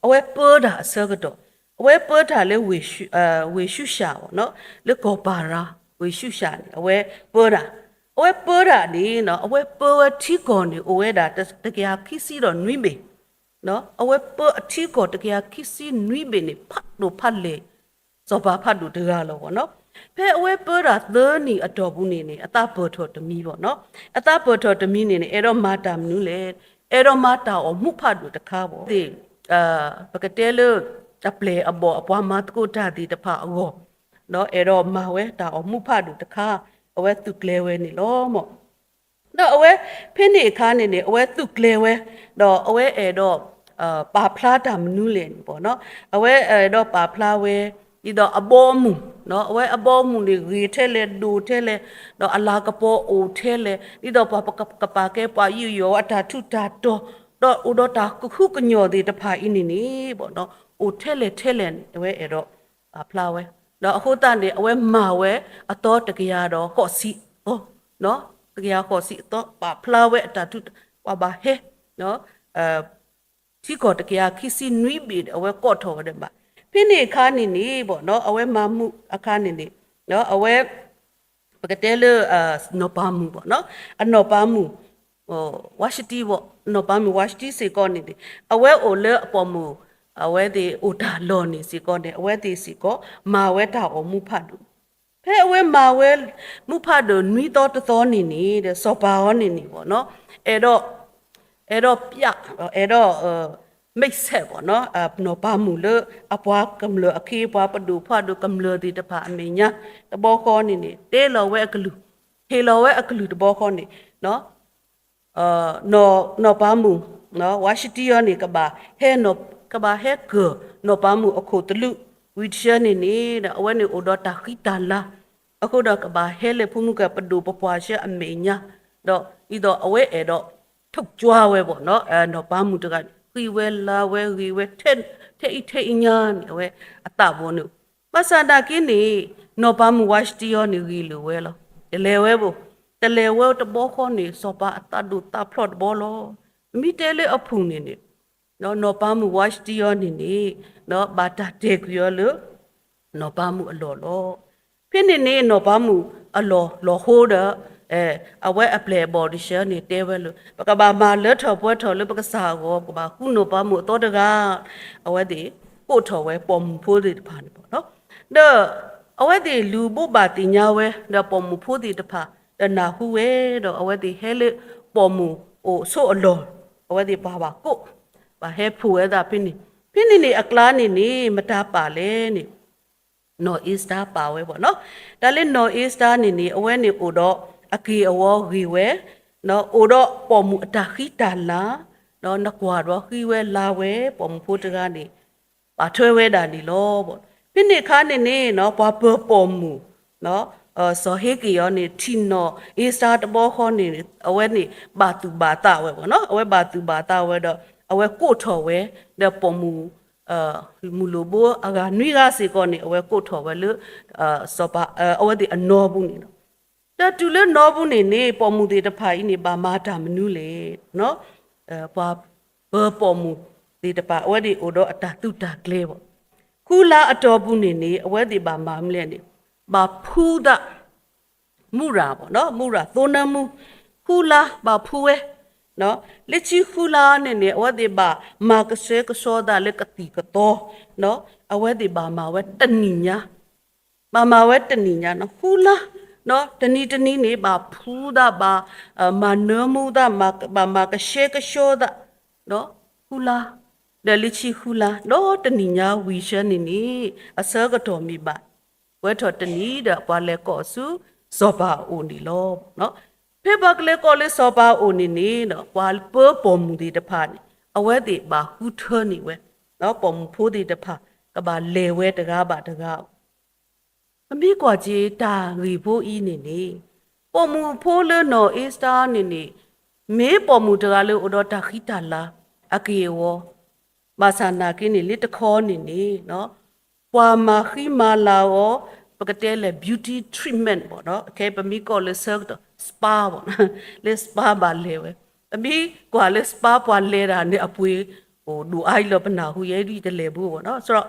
အဝဲပၢတၢ်အဆၢကတီၢ်, အဝဲပၢတၢ်လၢ ဝ့ၢ်ၡူၡၣ်ဘၣ်နီၤ, လၢကီၢ်ပၤရၤ ဝ့ၢ်ၡူၡၣ်န့ၣ် အဝဲပၢတၢ်, အဝဲပၢတၢ်န့ၣ်နီၤ အဝဲပၢဝဲထံကီၢ်န့ၣ် အိၣ်ဝဲဒၣ်တကယၤခံဆံဒီးနွံဘ့ၣ် အဝဲပၢအထံကီၢ်တကယၤခံဆံနွံဘ့ၣ်န့ၣ် ဖးဒိၣ်ဖးလဲၢ် စီၤပၤဖးဒိၣ်တဂၤလီၤဘၣ်နီၤ. ဖဲအဝဲပၢတၢ်သၢနံၣ်အတီၢ်ပူၤန့ၣ်န့ၣ် အသးပၢၢ်ထီၣ်တမံၤဘၣ်နီၤ. အသးပၢၢ်ထီၣ်တမံၤန့ၣ်န့ၣ် အဲၣ်ဒိးမၤတၢ်မနုၤလဲၣ်, အဲၣ်ဒိးမၤတၢ်အိၣ်မူဖးဒိၣ်တခါဘၣ်သ့ၣ်, ပကတဲလၢ အပျဲၢ်အဘီၣ်အပှၤမၤသကိးတၢ်သ့ၣ်တဖၣ်အဂီၢ်, ဒီးအဲၣ်ဒိးမၤဝဲတၢ်အိၣ်မူဖးဒိၣ်တခါ အဝဲသုးကျဲၤဝဲန့ၣ်လီၤမၢ်. ဒီးအဝဲဖဲန့ၣ်အခါန့ၣ်န့ၣ် အဝဲသုးကျဲၤဝဲ, ဒီးအဝဲအဲၣ်ဒိး ပာ်ဖျါတၢ်မနုၤလဲၣ်န့ၣ်ဘၣ်နီၤ. အဝဲအဲၣ်ဒိးပာ်ဖျါဝဲ ဒ်သိးအဘီအမုၢ်, အဝဲအဘီအမုၢ်န့ၣ် ဂ့ၤထဲလဲၣ် ဒိၣ်ထဲလဲၣ်, ဒီးအလၤကပီၤအိၣ်ထဲလဲၣ်, ဒ်သိးပှၤကပာ်ကဲပှၤယူးယီၣ်ဝဲအတၢ်ထူးတၢ်တီၤ, ဒီးအိၣ်ဒီးတၢ်ကဟုကညီၢ်သ့ၣ်တဖၣ်အံၤန့ၣ်န့ၣ်ဘၣ်နီၤ အိၣ်ထဲလဲၣ်ထဲလဲၣ်န့ၣ် အဝဲအဲၣ်ဒိး ပာ်ဖျါဝဲ, ဒီးအဃိသတးန့ၣ် အဝဲမၤဝဲအသီတကယၤဒီးဃိးဆံအသီ, တကယၤဃိးဆံအသီ ပာ်ဖျါဝဲအတၢ်ထူး ပှၤဘၣ်ဟဲ ထံကီၢ်တကယၤခံဆံနွံဘ့ၣ်ဒီး အဝဲကိးထီၣ်ဝဲဒၣ်ဘၣ်. ဖဲန့ၣ်အခါန့ၣ်န့ၣ်ဘၣ်နီၤ အဝဲမၤမူအခါန့ၣ်န့ၣ် အဝဲ ပကတဲလၢ နီၢ်ပၤမုၣ်ဘၣ်နီၤ, အနီၢ်ပၤမုၣ် ဝါၡတံဘၣ်, နီၢ်ပၤမုၣ်ဝါၡတံစ့ၢ်ကီးန့ၣ်န့ၣ် အဝဲအိၣ်လၢအပိာ်မုၣ် အဝဲသ့ၣ်အိၣ်တၢ်လီၢ်န့ၣ်စ့ၢ်ကီးန့ၣ် အဝဲသ့ၣ်စ့ၢ်ကီး မၤဝဲတၢ်အိၣ်မူဖးဒိၣ် ဖဲအဝဲမၤဝဲမူဖးဒိၣ်နွံသီတသီန့ၣ်န့ၣ် ဒီးစီၤပၤအီၤန့ၣ်န့ၣ်ဘၣ်နီၤ အဲၣ်ဒိး အဲၣ်ဒိးပျး အဲၣ်ဒိး မိတ်ဆက်ဘၣ်နီၤ နီၢ်ပၤမုၣ်လၢအပှၤကမျၢၢ်အခ့အပှၤ ပဒိၣ်ဖးဒိၣ်ကမျၢၢ်သ့ၣ်တဖၣ်အမဲာ်ညါ တဘျီဃီန့ၣ်န့ၣ် တဲလီၤဝဲအကလုၢ်, ဟ့ၣ်လီၤဝဲအကလုၢ်တဘျီဃီန့ၣ် နီၢ်ပၤမုၣ် ဝါၡတံအီၤန့ၣ် ကဘၣ်ဟဲ ကဘၣ်ဟဲကၢၢ် နီၢ်ပၤမုၣ်အခိၣ်သလုး ဝံၤတဆၢန့ၣ်န့ၣ် အဝဲန့ၣ်အိၣ်ဒီးတၢ်ဃံတၢ်လၤ အဃိဒီးကဘၣ်ဟဲလၢဖိမုၣ်ကပဒိၣ်ပပှၢ်ဆၢအမဲာ်ညါ ဒီးဒ်သိးအဝဲအဲၣ်ဒိး ထုးကွၢ်ဝဲဘၣ်နီၤ နီၢ်ပၤမုၣ်တဂၤန့ၣ် ဃံဝဲလၤဝဲဂ့ၤဝဲ ထဲအံၤထဲအံၤညါန့ၣ် အဝဲအသးဘၣ်န့ၣ် ဘၣ်ဆၣ်နာ်က့န့ၣ် နီၢ်ပၤမုၣ်ဝါၡတံအီၤန့ၣ်ဂ့ၤလိာ်ဝဲလီၤ. တလဲၤဝဲဘၣ်, တလဲၤဝဲတဘျီဃီန့ၣ် စီၤပၤအသးဒိၣ်သးဖျိးတဘျီလီၤ. မ့ၢ်တဲလၢအပူၤန့ၣ်န့ၣ် နီၢ်ပၤမုၣ်ဝါၡတံအီၤန့ၣ်န့ၣ် ဘၣ်တၢ်တဲာ်ကွံာ်အီၤလၢ နီၢ်ပၤမုၣ်အလီၢ်လီၤ. ဖဲန့ၣ်န့ၣ် နီၢ်ပၤမုၣ်အလီၢ်လီၤဟိဒီး အဝဲအပျဲၢ်အဘီၣ်တဆၢန့ၣ်တဲဝဲလၢ ပကဘၣ်မၤလၢထီၣ်ပှဲၤထီၣ်လၢပကစၢ်အဂီၢ် ပကဘၣ်ဃုနီၢ်ပၤမုၣ်အသီတဂၤ အဝဲသ့ၣ်ကိးထီၣ်ဝဲပိာ်မုၣ်ဖိသ့ၣ်တဖၣ်န့ၣ်ဘၣ်နီၤ ဒီးအဝဲသ့ၣ်လူၤဘိးဘၣ်သ့ၣ်ညါဝဲ ဒီးပိာ်မုၣ်ဖိသ့ၣ်တဖၣ် ဒီးနၢ်ဟူဝဲ ဒီးအဝဲသ့ၣ်ဟဲလၢပိာ်မုၣ်အိၣ်ဆိးအလီၢ် အဝဲသ့ၣ်ပှၤဘၣ်ကိး ဘၣ်ဟဲဖှိၣ်ဝဲဒၣ်ဖဲန့ၣ် ဖဲန့ၣ်န့ၣ်အကျါန့ၣ်န့ၣ် မတၤပာ်လဲၣ်န့ၣ် နီၢ်အ့စတၢပာ်ဝဲဘၣ်နီၤ တၢ်လၢနီၢ်အ့စတၢန့ၣ်န့ၣ် အဝဲန့ၣ်အိၣ်ဒီးအက့ၢ်အဂီၤဂ့ၤဝဲ အိၣ်ဒီးပိာ်မုၣ်အတၢ်ဃံတၢ်လၤ နကွၢ်ဒီးဃံဝဲလၤဝဲ ပိာ်မုၣ်ဖိတဂၤန့ၣ် ပာ်ထွဲဝဲဒၣ်န့ၣ်လီၤ. ဖဲန့ၣ်အခါန့ၣ်န့ၣ် ပှၤပၢၤပိာ်မုၣ် စီၤဟ့က့ၤအီၤန့ၣ် ထံၣ်နီၢ်အ့စတၢ်တဘျီဃီန့ၣ် အဝဲန့ၣ်ဘၣ်သူၣ်ဘၣ်သးဝဲဘၣ်နီၤ, အဝဲဘၣ်သူၣ်ဘၣ်သးဝဲဒီး အဝဲကိးထီၣ်ဝဲ ဒီးပိာ်မုၣ် မုၢ်လိၣ်ဘိအဂၤနွံဂၤစ့ၢ်ကီးန့ၣ် အဝဲကိးထီၣ်ဝဲလၢ စီၤပၤ အဝဲသ့ၣ်အနီၢ်ပူၤန့ၣ်လီၤ. ဒီးတုၤလၢနီၢ်ပူၤန့ၣ်န့ၣ် ပိာ်မုၣ်သ့ၣ်တဖၣ်အံၤန့ၣ် ဘၣ်မၤတၢ်မနုၤလဲၣ်. ပှၤပၢၤပိာ်မုၣ်သ့ၣ်တဖၣ် အဝဲသ့ၣ်အိၣ်ဒီးအတၢ်သုးတၢ်ကျဲၤဘၣ်. ဃုလါအတီၢ်ပူၤန့ၣ်န့ၣ် အဝဲသ့ၣ်ဘၣ်မၤမနုၤလဲၣ်န့ၣ် ဘၣ်ဖှူသး မူရၤဘၣ်နီၤ, မူရၤသိနၢမူ ဃုလါဘၣ်ဖှူဝဲ, လၢခံဃုလါန့ၣ်န့ၣ် အဝဲသ့ၣ်ဘၣ်မၤကဆှဲကဆှီသးလၢကသံၣ်ကသီ, အဝဲသ့ၣ်ဘၣ်မၤဝဲတနံၤညါ, ဘၣ်မၤဝဲတနံၤညါနီၤ, ဃုလါ, တနံၤတနံၤန့ၣ် ဘၣ်ဖှူသး ဘၣ်မၤနၢမူသး ဘၣ်မၤကဆှဲကဆှီသး, ဃုလါ, ဒီးလၢခံဃုလါ ဒီးတနံၤညါဝံၤဆၢန့ၣ်န့ၣ် အဆၢကတီၢ်မ့ၢ်ဘၣ် ဝဲထီၣ်တနံၤဒီး ပှၤလဲၤကိးဆူစီၤပၤအအိၣ်န့ၣ်လီၤ. ဖဲပှၤကလဲၤကိးလၢစီၤပၤအအိၣ်န့ၣ်န့ၣ် ပှၤပၢၤပိာ်မုၣ်သ့ၣ်တဖၣ်န့ၣ် အဝဲသ့ၣ်ဘၣ်ဃုထၢန့ၢ်ဝဲ ပိာ်မုၣ်ဖိသ့ၣ်တဖၣ် ကဘၣ်လဲၤဝဲတဂၤဘၣ်တဂၤ ပမ့ၢ်ကွၢ်က့ၤတၢ်ဂ့ၢ်ဖိအံၤန့ၣ်န့ၣ် ပိာ်မုၣ်ဖိလၢနီၢ်အ့စတၢ်န့ၣ်န့ၣ် မ့ၢ်ပိာ်မုၣ်တဂၤလၢအိၣ်ဒီးတၢ်ဃံတၢ်လၤအက့ၢ်အဂီၤ, ဘၣ်ဆၣ်နာ်က့န့ၣ် လၢတခီန့ၣ်န့ၣ် ပှၤမၤဃံမၤလၤအီၤ ပကတဲလဲၣ် beauty treatment ဘၣ်နီၤ, ခဲအံၤပမ့ၢ်ကိးလၢဆၢကတီၢ် spa ဘၣ်နီၤ, လၢ spa ဘၣ်လဲၤဝဲ, ပမ့ၢ်ကွၢ်လၢ spa ပှၤလဲၤတၢ်န့ၣ် အပှ့ၤအိၣ်ဒိၣ်အါအံၤလီၤ ပနၢ်ဟူယဲဒ် ယတလဲၤဘူးဘၣ်နီၤ, ဆိုတော့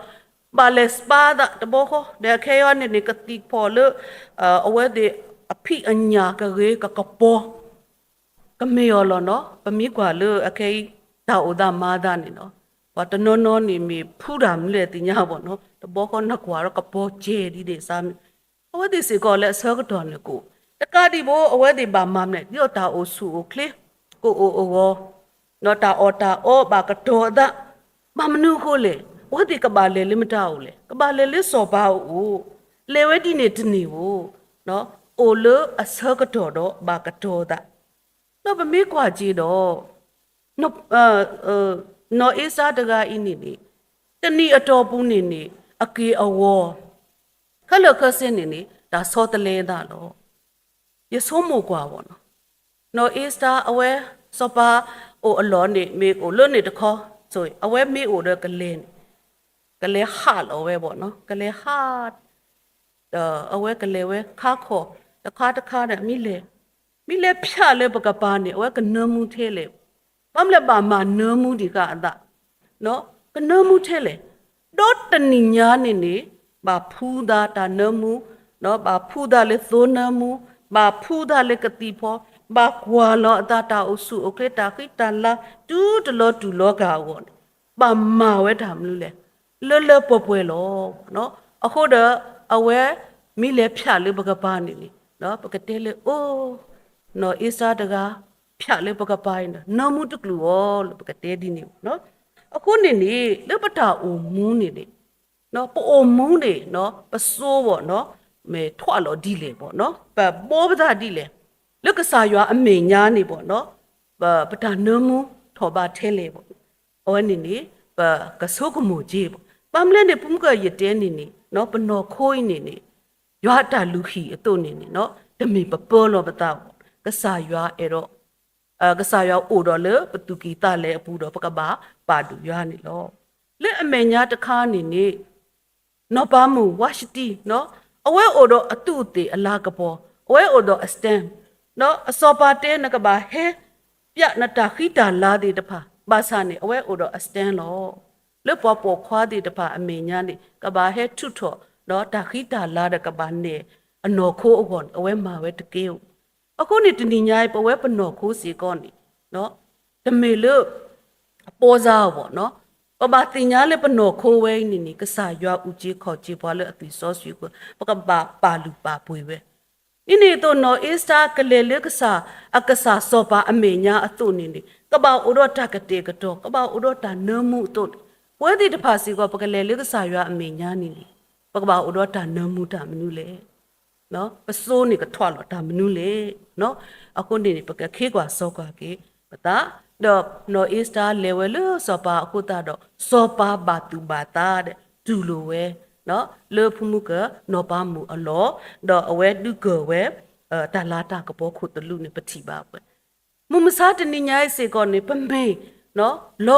ဘၣ်လဲၤ spa သးတဘျီဃီ ဒီးခဲအံၤန့ၣ်န့ၣ် ကသံၣ်ဖီၣ်လၢ အဝဲသ့ၣ်အဖံးအညၣ်ကဂ့ၤကကပီၤ ကမ့ၢ်အီၤလီၤနီၤ, ပမ့ၢ်ကွၢ်လၢအခဲအံၤ တၢ်အိၣ်သးမၤသးန့ၣ်နီၤ, ပှၤတနီၤနီၤန့ၣ်မ့ၢ်ဖှူတၢ်မနုၤလဲၣ်သ့ၣ်ညါဘၣ်နီၤ, တဘျီဃီနကွၢ်ဒီးကပီၤကဲဒ်န့ၣ်စ့ၢ်မ့ၢ်, အဝဲသ့ၣ်စ့ၢ်ကီးလၢအဆၢကတီၢ်န့ၣ်ကအိၣ်, တကးဒံးဘၣ် အဝဲသ့ၣ်ဘၣ်မၤမနုၤလဲၣ် ဒ်သိးတၢ်အိၣ်ဆူၣ်အိၣ်ချ့ ကအိၣ်အဂီၢ် ဒီးတၢ်အီၣ်တၢ်အီဘၣ်ကတီၤအသး, ဘၣ်မနုၤအဃိလဲၣ်, အဝဲသ့ၣ်ကဘၣ်လဲၤလၢမတၤအအိၣ်လဲၣ်, ကဘၣ်လဲၤလၢစီၤပၤအအိၣ်, လဲၤဝဲဒ်န့ၣ်တန့ၢ်ဧိၤ, အိၣ်လၢအဆၢကတီၢ်ဒီးဘၣ်ကတီၤသး, ဒီးပမ့ၢ်ကွၢ်က့ၤဒီး နီၢ်အ့စတၢ်တဂၤအံၤန့ၣ်န့ၣ် တနံၤအတီၢ်ပူၤန့ၣ်န့ၣ် အက့ၢ်အဂီၤ ခဲလၢာ်ခဲဆ့န့ၣ်န့ၣ် တၢ်ဆီတလဲအသးလီၤ. ယဆိကမိၣ်ကွၢ်ဘၣ်နီၤ, နီၢ်အ့စတၢ်အဝဲ စီၤပၤအိၣ်အလီၢ်န့ၣ် မ့ၢ်အိၣ်လၢန့ၣ်တခီ, အဝဲမ့ၢ်အိၣ်ဒီးကလဲၤန့ၣ် ကလဲၤဟးလီၤဝဲဘၣ်နီၤ, ကလဲၤဟး ဒီးအဝဲကလဲၤဝဲခါခီၣ် တခါတခါဒီး မ့ၢ်လဲၤ မ့ၢ်လဲၤဖၠးလၢပကပၤန့ၣ် အဝဲကနၢမူထဲလဲၣ်, ဘၣ်မနုၤလဲၣ်ဘၣ်မၤနၢမူဒံးဃာ်အသး, ကနၢမူထဲလဲၣ်, ဒီးတနံၤညါန့ၣ်န့ၣ် ဘၣ်ဖှူသးတၢ်နၢမူ, ဘၣ်ဖှူသးလၢသိနၢမူ, ဘၣ်ဖှူသးလၢကသံၣ်ဖီ, ဘၣ်ကွၢ်လီၤအသးတၢ်အိၣ်ဆူၣ်အိၣ်ချ့တၢ်ဃံတၢ်လၤ တုၤတလီၤတူာ်လီၤကာ်အဂီၢ်န့ၣ် ဘၣ်မၤဝဲတၢ်မနုၤလဲၣ်, လၢလၢပှဲၤပှဲၤလီၤ. အဃိဒီး အဝဲမ့ၢ်လဲၤဖၠးလၢပကပၤန့ၣ်န့ၣ် ပကတဲလၢ အိ နီၢ်အ့စတၢ်တဂၤ ဖၠးလၢပကပၤအံၤဒီး နၢမူတကျိၤအီၤလၢပကတဲဒ်န့ၣ်ဘၣ်နီၤ. အဃိန့ၣ်န့ၣ် လၢပတၢ်အိၣ်မူန့ၣ်န့ၣ် ပအိၣ်မူန့ၣ် ပစိဘၣ်နီၤ မ့ၢ်ထွးလီၤဒ်လဲၣ်ဘၣ်နီၤ ပဘီပသးဒ်လဲၣ် လၢကစၢ်ယွၤအမဲာ်ညါန့ၣ်ဘၣ်နီၤ ပတၢ်နၢမူထီၣ်ဘးထဲလဲၣ်ဘၣ်. အဝဲန့ၣ်န့ၣ် ပကဆိကမိၣ်က့ၤဘၣ်. ဘၣ်မနုၤလဲၣ်န့ၣ် ပမုၢ်ကယတဲန့ၣ်န့ၣ် ပနီၢ်ခိအံၤန့ၣ်န့ၣ် ယွၤအတၢ်လုၢ်ဟံၣ်အသိးန့ၣ်န့ၣ် တမ့ၢ်ပပၢလီၤပသးဘၣ်. ကစၢ်ယွၤအဲၣ်ဒိး ကစၢ်ယွၤအိၣ်ဒီးလၢပသူၣ်ကံၢ်သးလဲအပူၤဒီး ပကဘၣ်ပာ်ဒိၣ်ယွၤန့ၣ်လီၤ. လၢအမဲာ်ညါတခါန့ၣ်န့ၣ် နီၢ်ပၤမုၣ်ဝါၡတံ အဝဲအိၣ်ဒီးအသူးအသ့ၣ်အလၤကပီၤ အဝဲအိၣ်ဒီးအ stamp အစီၤပၤတဲနကဘၣ်ဟဲ ပျးနတၢ်ဃံတၢ်လၤသ့ၣ်တဖၣ် ဘၣ်ဆၣ်န့ၣ် အဝဲအိၣ်ဒီးအ stamp လီၤ. လၢပှၤပိာ်ခွါသ့ၣ်တဖၣ်အမဲာ်ညါန့ၣ် ကဘၣ်ဟဲထုးထီၣ် တၢ်ဃံတၢ်လၤဒီးကဘၣ်နဲၣ်အနီၢ်ခိအဂီၢ်န့ၣ် အဝဲမၤဝဲတကဲဧိၤ. အဃိန့ၣ်တနံၤညါအံၤ ပဝဲပနီၢ်ခိစ့ၢ်ကီးန့ၣ် တမ့ၢ်လၢ အပီစါအီၤဘၣ်နီၤ. ပဘၣ်သ့ၣ်ညါလၢပနီၢ်ခိဝဲအံၤန့ၣ်န့ၣ် ကစၢ်ယွၤအုၣ်က့ၤခီၣ်က့ၤပှၤလၢအသွံၣ်စီဆှံအဃိ ပကဘၣ်ပာ်လုၢ်ပာ်ပှ့ၤဝဲ. ဒ်န့ၣ်အသိး နီၢ်အ့စတၢ်ကလဲၤလၢကစၢ် အကစၢ်စီၤပၤအမဲာ်ညါအသိးန့ၣ်န့ၣ် ကဘၣ်အိၣ်ဒီးတၢ်ကတဲာ်ကတီၤ ကဘၣ်အိၣ်ဒီးတၢ်နၢမူအသိးန့ၣ် ပဝဲသ့ၣ်တဖၣ်စ့ၢ်ကီး ပကလဲၤလၢကစၢ်ယွၤအမဲာ်ညါန့ၣ်န့ၣ် ပကဘၣ်အိၣ်ဒီးတၢ်နၢမူတၢ်မနုၤလဲၣ် ပစိန့ၣ်ကထွးလီၤတၢ်မနုၤလဲၣ်. အဃိန့ၣ်န့ၣ် ပကခ့ကွၢ်စၢကွၢ်က့ၤပသး, ဒီးနီၢ်အ့စတၢ်လဲၤဝဲလၢစီၤပၤအဃိသတးဒီး စီၤပၤဘၣ်သူၣ်ဘၣ်သးဒီး တူၢ်လိာ်ဝဲ လၢဖုမူကနီၤပၤမုၣ်အလီၢ်, ဒီးအဝဲဒုးကၢၤဝဲ တၢ်လၤတၢ်ကပီၤခိၣ်သလုးန့ၣ် ပထံၣ်ဘၣ်ဝဲ. မုၢ်မဆါတနံၤညါအံၤစ့ၢ်ကီးန့ၣ် ပမ့ၢ် လီၤဂာ်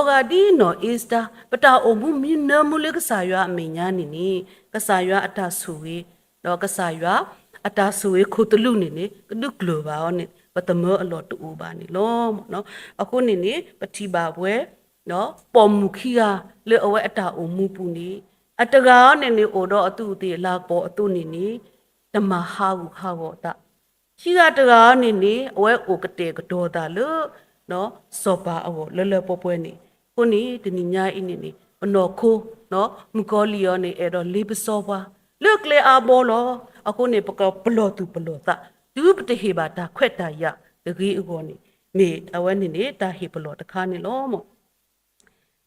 ဒ်နီၢ်အ့စတၢၤ ပတၢ်အိၣ်မူမံနၢမူလၢကစၢ်ယွၤအမဲာ်ညါန့ၣ်န့ၣ် ကစၢ်ယွၤအတၢ်ဆိၣ်ဂ့ၤ, ဒီးကစၢ်ယွၤအတၢ်ဆိၣ်ဂ့ၤခိၣ်သလုးန့ၣ်န့ၣ် ကဒုးကျၢၤဘၣ်အီၤန့ၣ် ပသမၢအလီၢ်တအိၣ်ဘၣ်န့ၣ်လီၤ. အဃိန့ၣ်န့ၣ် ပထံၣ်ဘၣ်ဝဲ ပိာ်မုၣ်ခံဂၤလၢအဝဲအတၢ်အိၣ်မူပူၤန့ၣ် အတဂၤအံၤန့ၣ်န့ၣ် အိၣ်ဒီးအသူးအသ့ၣ်အလၤကပီၤအသိးန့ၣ်န့ၣ် တမၤဟးဂူာ်ဟးဂီၤအသး, ခံဂၤတဂၤအံၤန့ၣ်န့ၣ် အဝဲအိၣ်ကတဲာ်ကတီၤအသးလၢ စီၤပၤအဂီၢ်လၢလၢပှဲၤပှဲၤန့ၣ်, အဃိန့ၣ် တနံၤညါအံၤန့ၣ်န့ၣ် ပနီၢ်ခိ မုၣ်ကီၤလံၢ်အံၤန့ၣ် အဲၣ်ဒိးလ့ပစီပှၤ လၢကျဲအါဘီလီၤ. အဃိန့ၣ် ပကပလီၢ်သူၣ်ပလီၢ်သး တုၤပတဟ့ၣ်ဘၣ်တၢ်ခွဲးတၢ်ယာ်တဂ့ၤအဂီၢ်န့ၣ် မ့ၢ်အဝဲန့ၣ်န့ၣ် တၢ်ဟ့ၣ်ပလီၢ်တခါန့ၣ်လီၤ.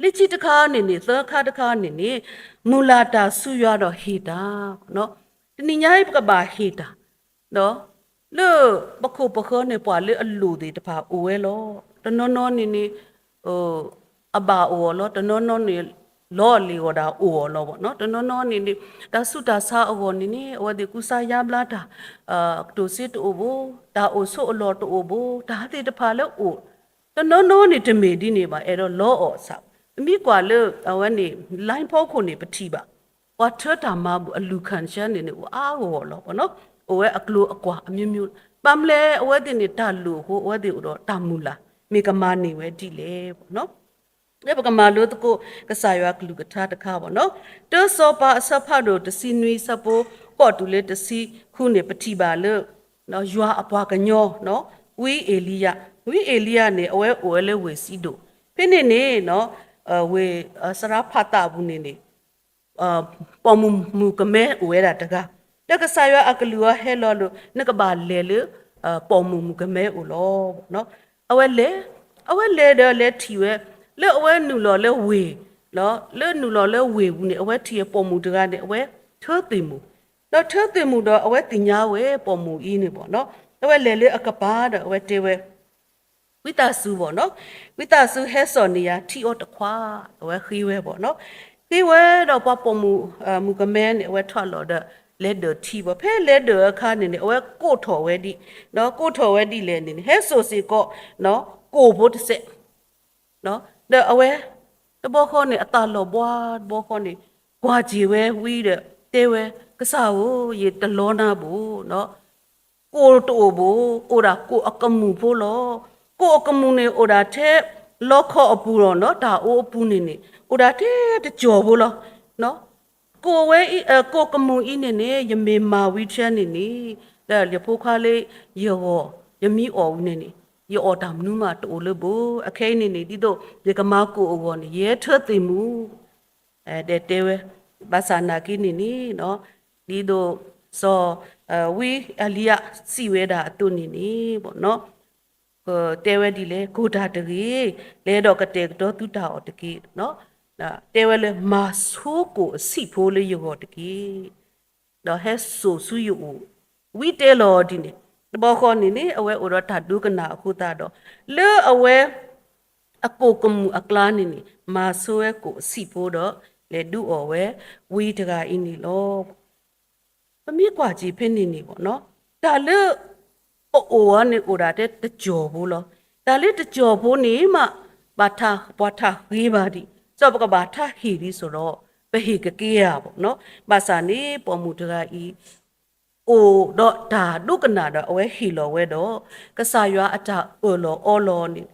လၢခံတခါန့ၣ်န့ၣ် သၢခါတခါန့ၣ်န့ၣ် မုၢ်လၢ်တၢ်ဆူယွၤဒီးဟ့ၣ်တၢ်, တနံၤညါအံၤပကဘၣ်ဟ့ၣ်တၢ် လၢပခိၣ်ပဃၢၤန့ၣ် ပှၤလၢအလိၣ်သ့ၣ်တဖၣ်အိၣ်ဝဲလီၤ. တနီၤနီၤန့ၣ်န့ၣ် အဘၣ်အိၣ်အီၤလီၤ. တနီၤနီၤန့ၣ် လီၤအလ့ၣ်ဂီၢ်ဒၣ်အိၣ်အီၤလီၤ. တနီၤနီၤန့ၣ်န့ၣ် တၢ်ဆူးတၢ်ဆါအဂီၢ်န့ၣ်န့ၣ် အဝဲသ့ၣ်ကူစါယါဘျါတၢ်, ကတိၤစ့တအိၣ်ဘၣ်, တၢ်အိၣ်ဆိးအလီၢ်တအိၣ်ဘၣ်, တၢ်သ့ၣ်တဖၣ်လၢအိၣ် တနီၤနီၤန့ၣ်တမ့ၢ်ဒ်န့ၣ်ဘၣ်, အဲၣ်ဒိးလီအီၣ်အဆၣ်, ပမ့ၢ်ကွၢ်လၢ အဝဲန့ၣ် line ဖီခိၣ်န့ၣ် ပထံၣ်ဘၣ်, ပှၤထၢတၢ်မၤဘူၣ်အလူၢ်ခၣ်ဆၢန့ၣ်န့ၣ် အိၣ်အါဂီၢ်လီၤ. အိၣ်ဝဲအကျိၤအကွာ်အမျိုးမျိုး, ဘၣ်မနုၤလဲၣ် အဝဲသ့ၣ်န့ၣ် တၢ်လိၣ်အဃိ အဝဲသ့ၣ်အိၣ်ဒီးတၢ်မုၢ်လၢ်, မ့ၢ်ကမၤန့ၢ်ဝဲဒ်လဲၣ် လၢပကမၤလိသကိး ကစၢ်ယွၤကလုၢ်ကထါတခါဘၣ်နီၤ, တၢစီၤပၤအဆၢဖးဒိၣ်တဆံနွံဆၢဖိ ဃိးတုၤလၢတဆံဃုန့ၣ် ပထံၣ်ဘၣ်လၢ ယွၤအပှၤကညီ ဝံအ့လံယၤ, ဝံအ့လံယၤန့ၣ် အဝဲအိၣ်ဝဲလၢဝ့ၢ်စံဒိၣ်, ဖဲန့ၣ်န့ၣ် ဝ့ၢ်စရဖးသးအပူၤန့ၣ်န့ၣ် ပိာ်မုၣ်မုၣ်ကမဲအိၣ်ဝဲဒၣ်တဂၤ, ဒီးကစၢ်ယွၤအကလုၢ်အီၤဟဲလီၤလၢ နကဘၣ်လဲၤလၢ ပိာ်မုၣ်မုၣ်ကမဲအိၣ်လီၤ. အဝဲလဲၤ, အဝဲလဲၤဒီးလဲၤထံၣ်ဝဲ လၢအဝဲနုာ်လီၤလၢဝ့ၢ်, လၢနုာ်လီၤလၢဝ့ၢ်ပူၤန့ၣ် အဝဲထံၣ်ပိာ်မုၣ်တဂၤန့ၣ် အဝဲထၢသ့ၣ်မုၣ်, ဒီးထၢသ့ၣ်မုၣ်ဒီးအဝဲသ့ၣ်ညါဝဲပိာ်မုၣ်အံၤန့ၣ်ဘၣ်နီၤ, အဝဲလဲၤလၢအကပၤဒီးအဝဲတဲဝဲ ဝံသးစူၤဘၣ်နီၤ, ဝံသးစူၤဟဲစိာ်န့ၢ်ယၤထံအီတခွး, အဝဲဃ့ဝဲဘၣ်နီၤ, ဃ့ဝဲဒီးပှၤပိာ်မုၣ် မုၣ်ကမဲန့ၣ် အဝဲထီၣ်လီၤဒီး လဲၤဒၢးထံဘၣ်, ဖဲလဲၤဒၢးအခါန့ၣ်န့ၣ် အဝဲကိးထီၣ်ဝဲဒ်, ကိးထီၣ်ဝဲဒ်လဲၣ်န့ၣ်န့ၣ် ဟဲစိာ်စ့ၢ်ကီး ကိၣ်ဖိတစဲး, ဒီးအဝဲ တဘျီဃီန့ၣ် အသးလီၤဘှါတဘျီဃီန့ၣ် ကွၢ်က့ၤဝဲဝံဒီး တဲဝဲ ကစၢ်ဧၢ, ယတလီနၤဘၣ် ကိၣ်တအိၣ်ဘၣ်, အိၣ်ဒၣ်ကိၣ်အကမူၣ်ဖိလီၤ. ကိၣ်အကမူၣ်န့ၣ် အိၣ်ဒၣ်ထဲလီခီအပူၤလီၤနီၤ, တၢ်အိၣ်အပူၤန့ၣ်န့ၣ် အိၣ်ဒၣ်ထဲတကၠီၤဖိလီၤ. ကိၣ်ဝဲအံၤ, ကိၣ်ကမူၣ်အံၤန့ၣ်န့ၣ် ယမ့ၢ်မၤဝံၤတဆၢန့ၣ်န့ၣ် ဒီးယဖိခွါလၢယဂီၢ် ယမ့ၢ်အီၣ်ဝံၤန့ၣ်န့ၣ် ယအီၣ်တၢ်မနုၤမးတအိၣ်လၢၤဘၣ်. အခဲအံၤန့ၣ်န့ၣ် ဒ်သိးယကမၤကိၣ်အဂီၢ်န့ၣ် ယဟဲထၢသ့ၣ်မုၣ် ဒီးတဲဝဲ, ဘၣ်ဆၣ်နာ်က့န့ၣ်န့ၣ် ဒ်သိးစီၤ ဝံအလံယၤစံးဝဲဒၣ်အသိးန့ၣ်န့ၣ် တဲဝဲဒ်လဲၣ်, ကိၢ်တၢ်တဂ့ၤ, လဲၤဒီးကတဲာ်ကတီၤသုတၢ်အီၣ်တက့ၢ်. တဲဝဲလၢ မၤဆိကိၣ်အဆံးဖိလၢယဂီၢ်တက့ၢ်, ဒီးဟဲစိာ်ဆူယအိၣ်, ဝံတဲလီၤဒ်န့ၣ်, တဘျီဃီန့ၣ်န့ၣ် အဝဲအိၣ်ဒီးတၢ်ဒိကနၣ်အဃိသတးဒီး လၢအဝဲ အကိၣ်ကမူၣ်အကျါန့ၣ်န့ၣ် မၤဆိဝဲကိၣ်အဆံးဖိဒီး လဲၤဒုးအီၣ်ဝဲ ဝံတဂၤအံၤန့ၣ်လီၤ. ပမ့ၢ်ကွၢ်က့ၤဖဲန့ၣ်န့ၣ်ဘၣ်နီၤ, တၢ်လၢပအိၣ်အီၤန့ၣ် အိၣ်ဒၣ်ထဲတကၠီၤဖိလီၤ. တၢ်လၢတကၠီၤဖိန့ၣ်မး ဘၣ်ထးပှၤထးဃ့ဘၣ်ဒံး, စီၤပကဘၣ်ထးဟ့ၣ်ဒံးစိၤဒီး ပဟ့ၣ်ကက့ၤဧါဘၣ်နီၤ. ဘၣ်ဆၣ်န့ၣ် ပိာ်မုၣ်တဂၤအံၤ အိၣ်ဒီးတၢ်ဒိကနၣ်ဒီး အဝဲဟ့ၣ်လီၤဝဲဒီး ကစၢ်ယွၤအတၢ်အၢၣ်လီၤအီလီၤန့ၣ်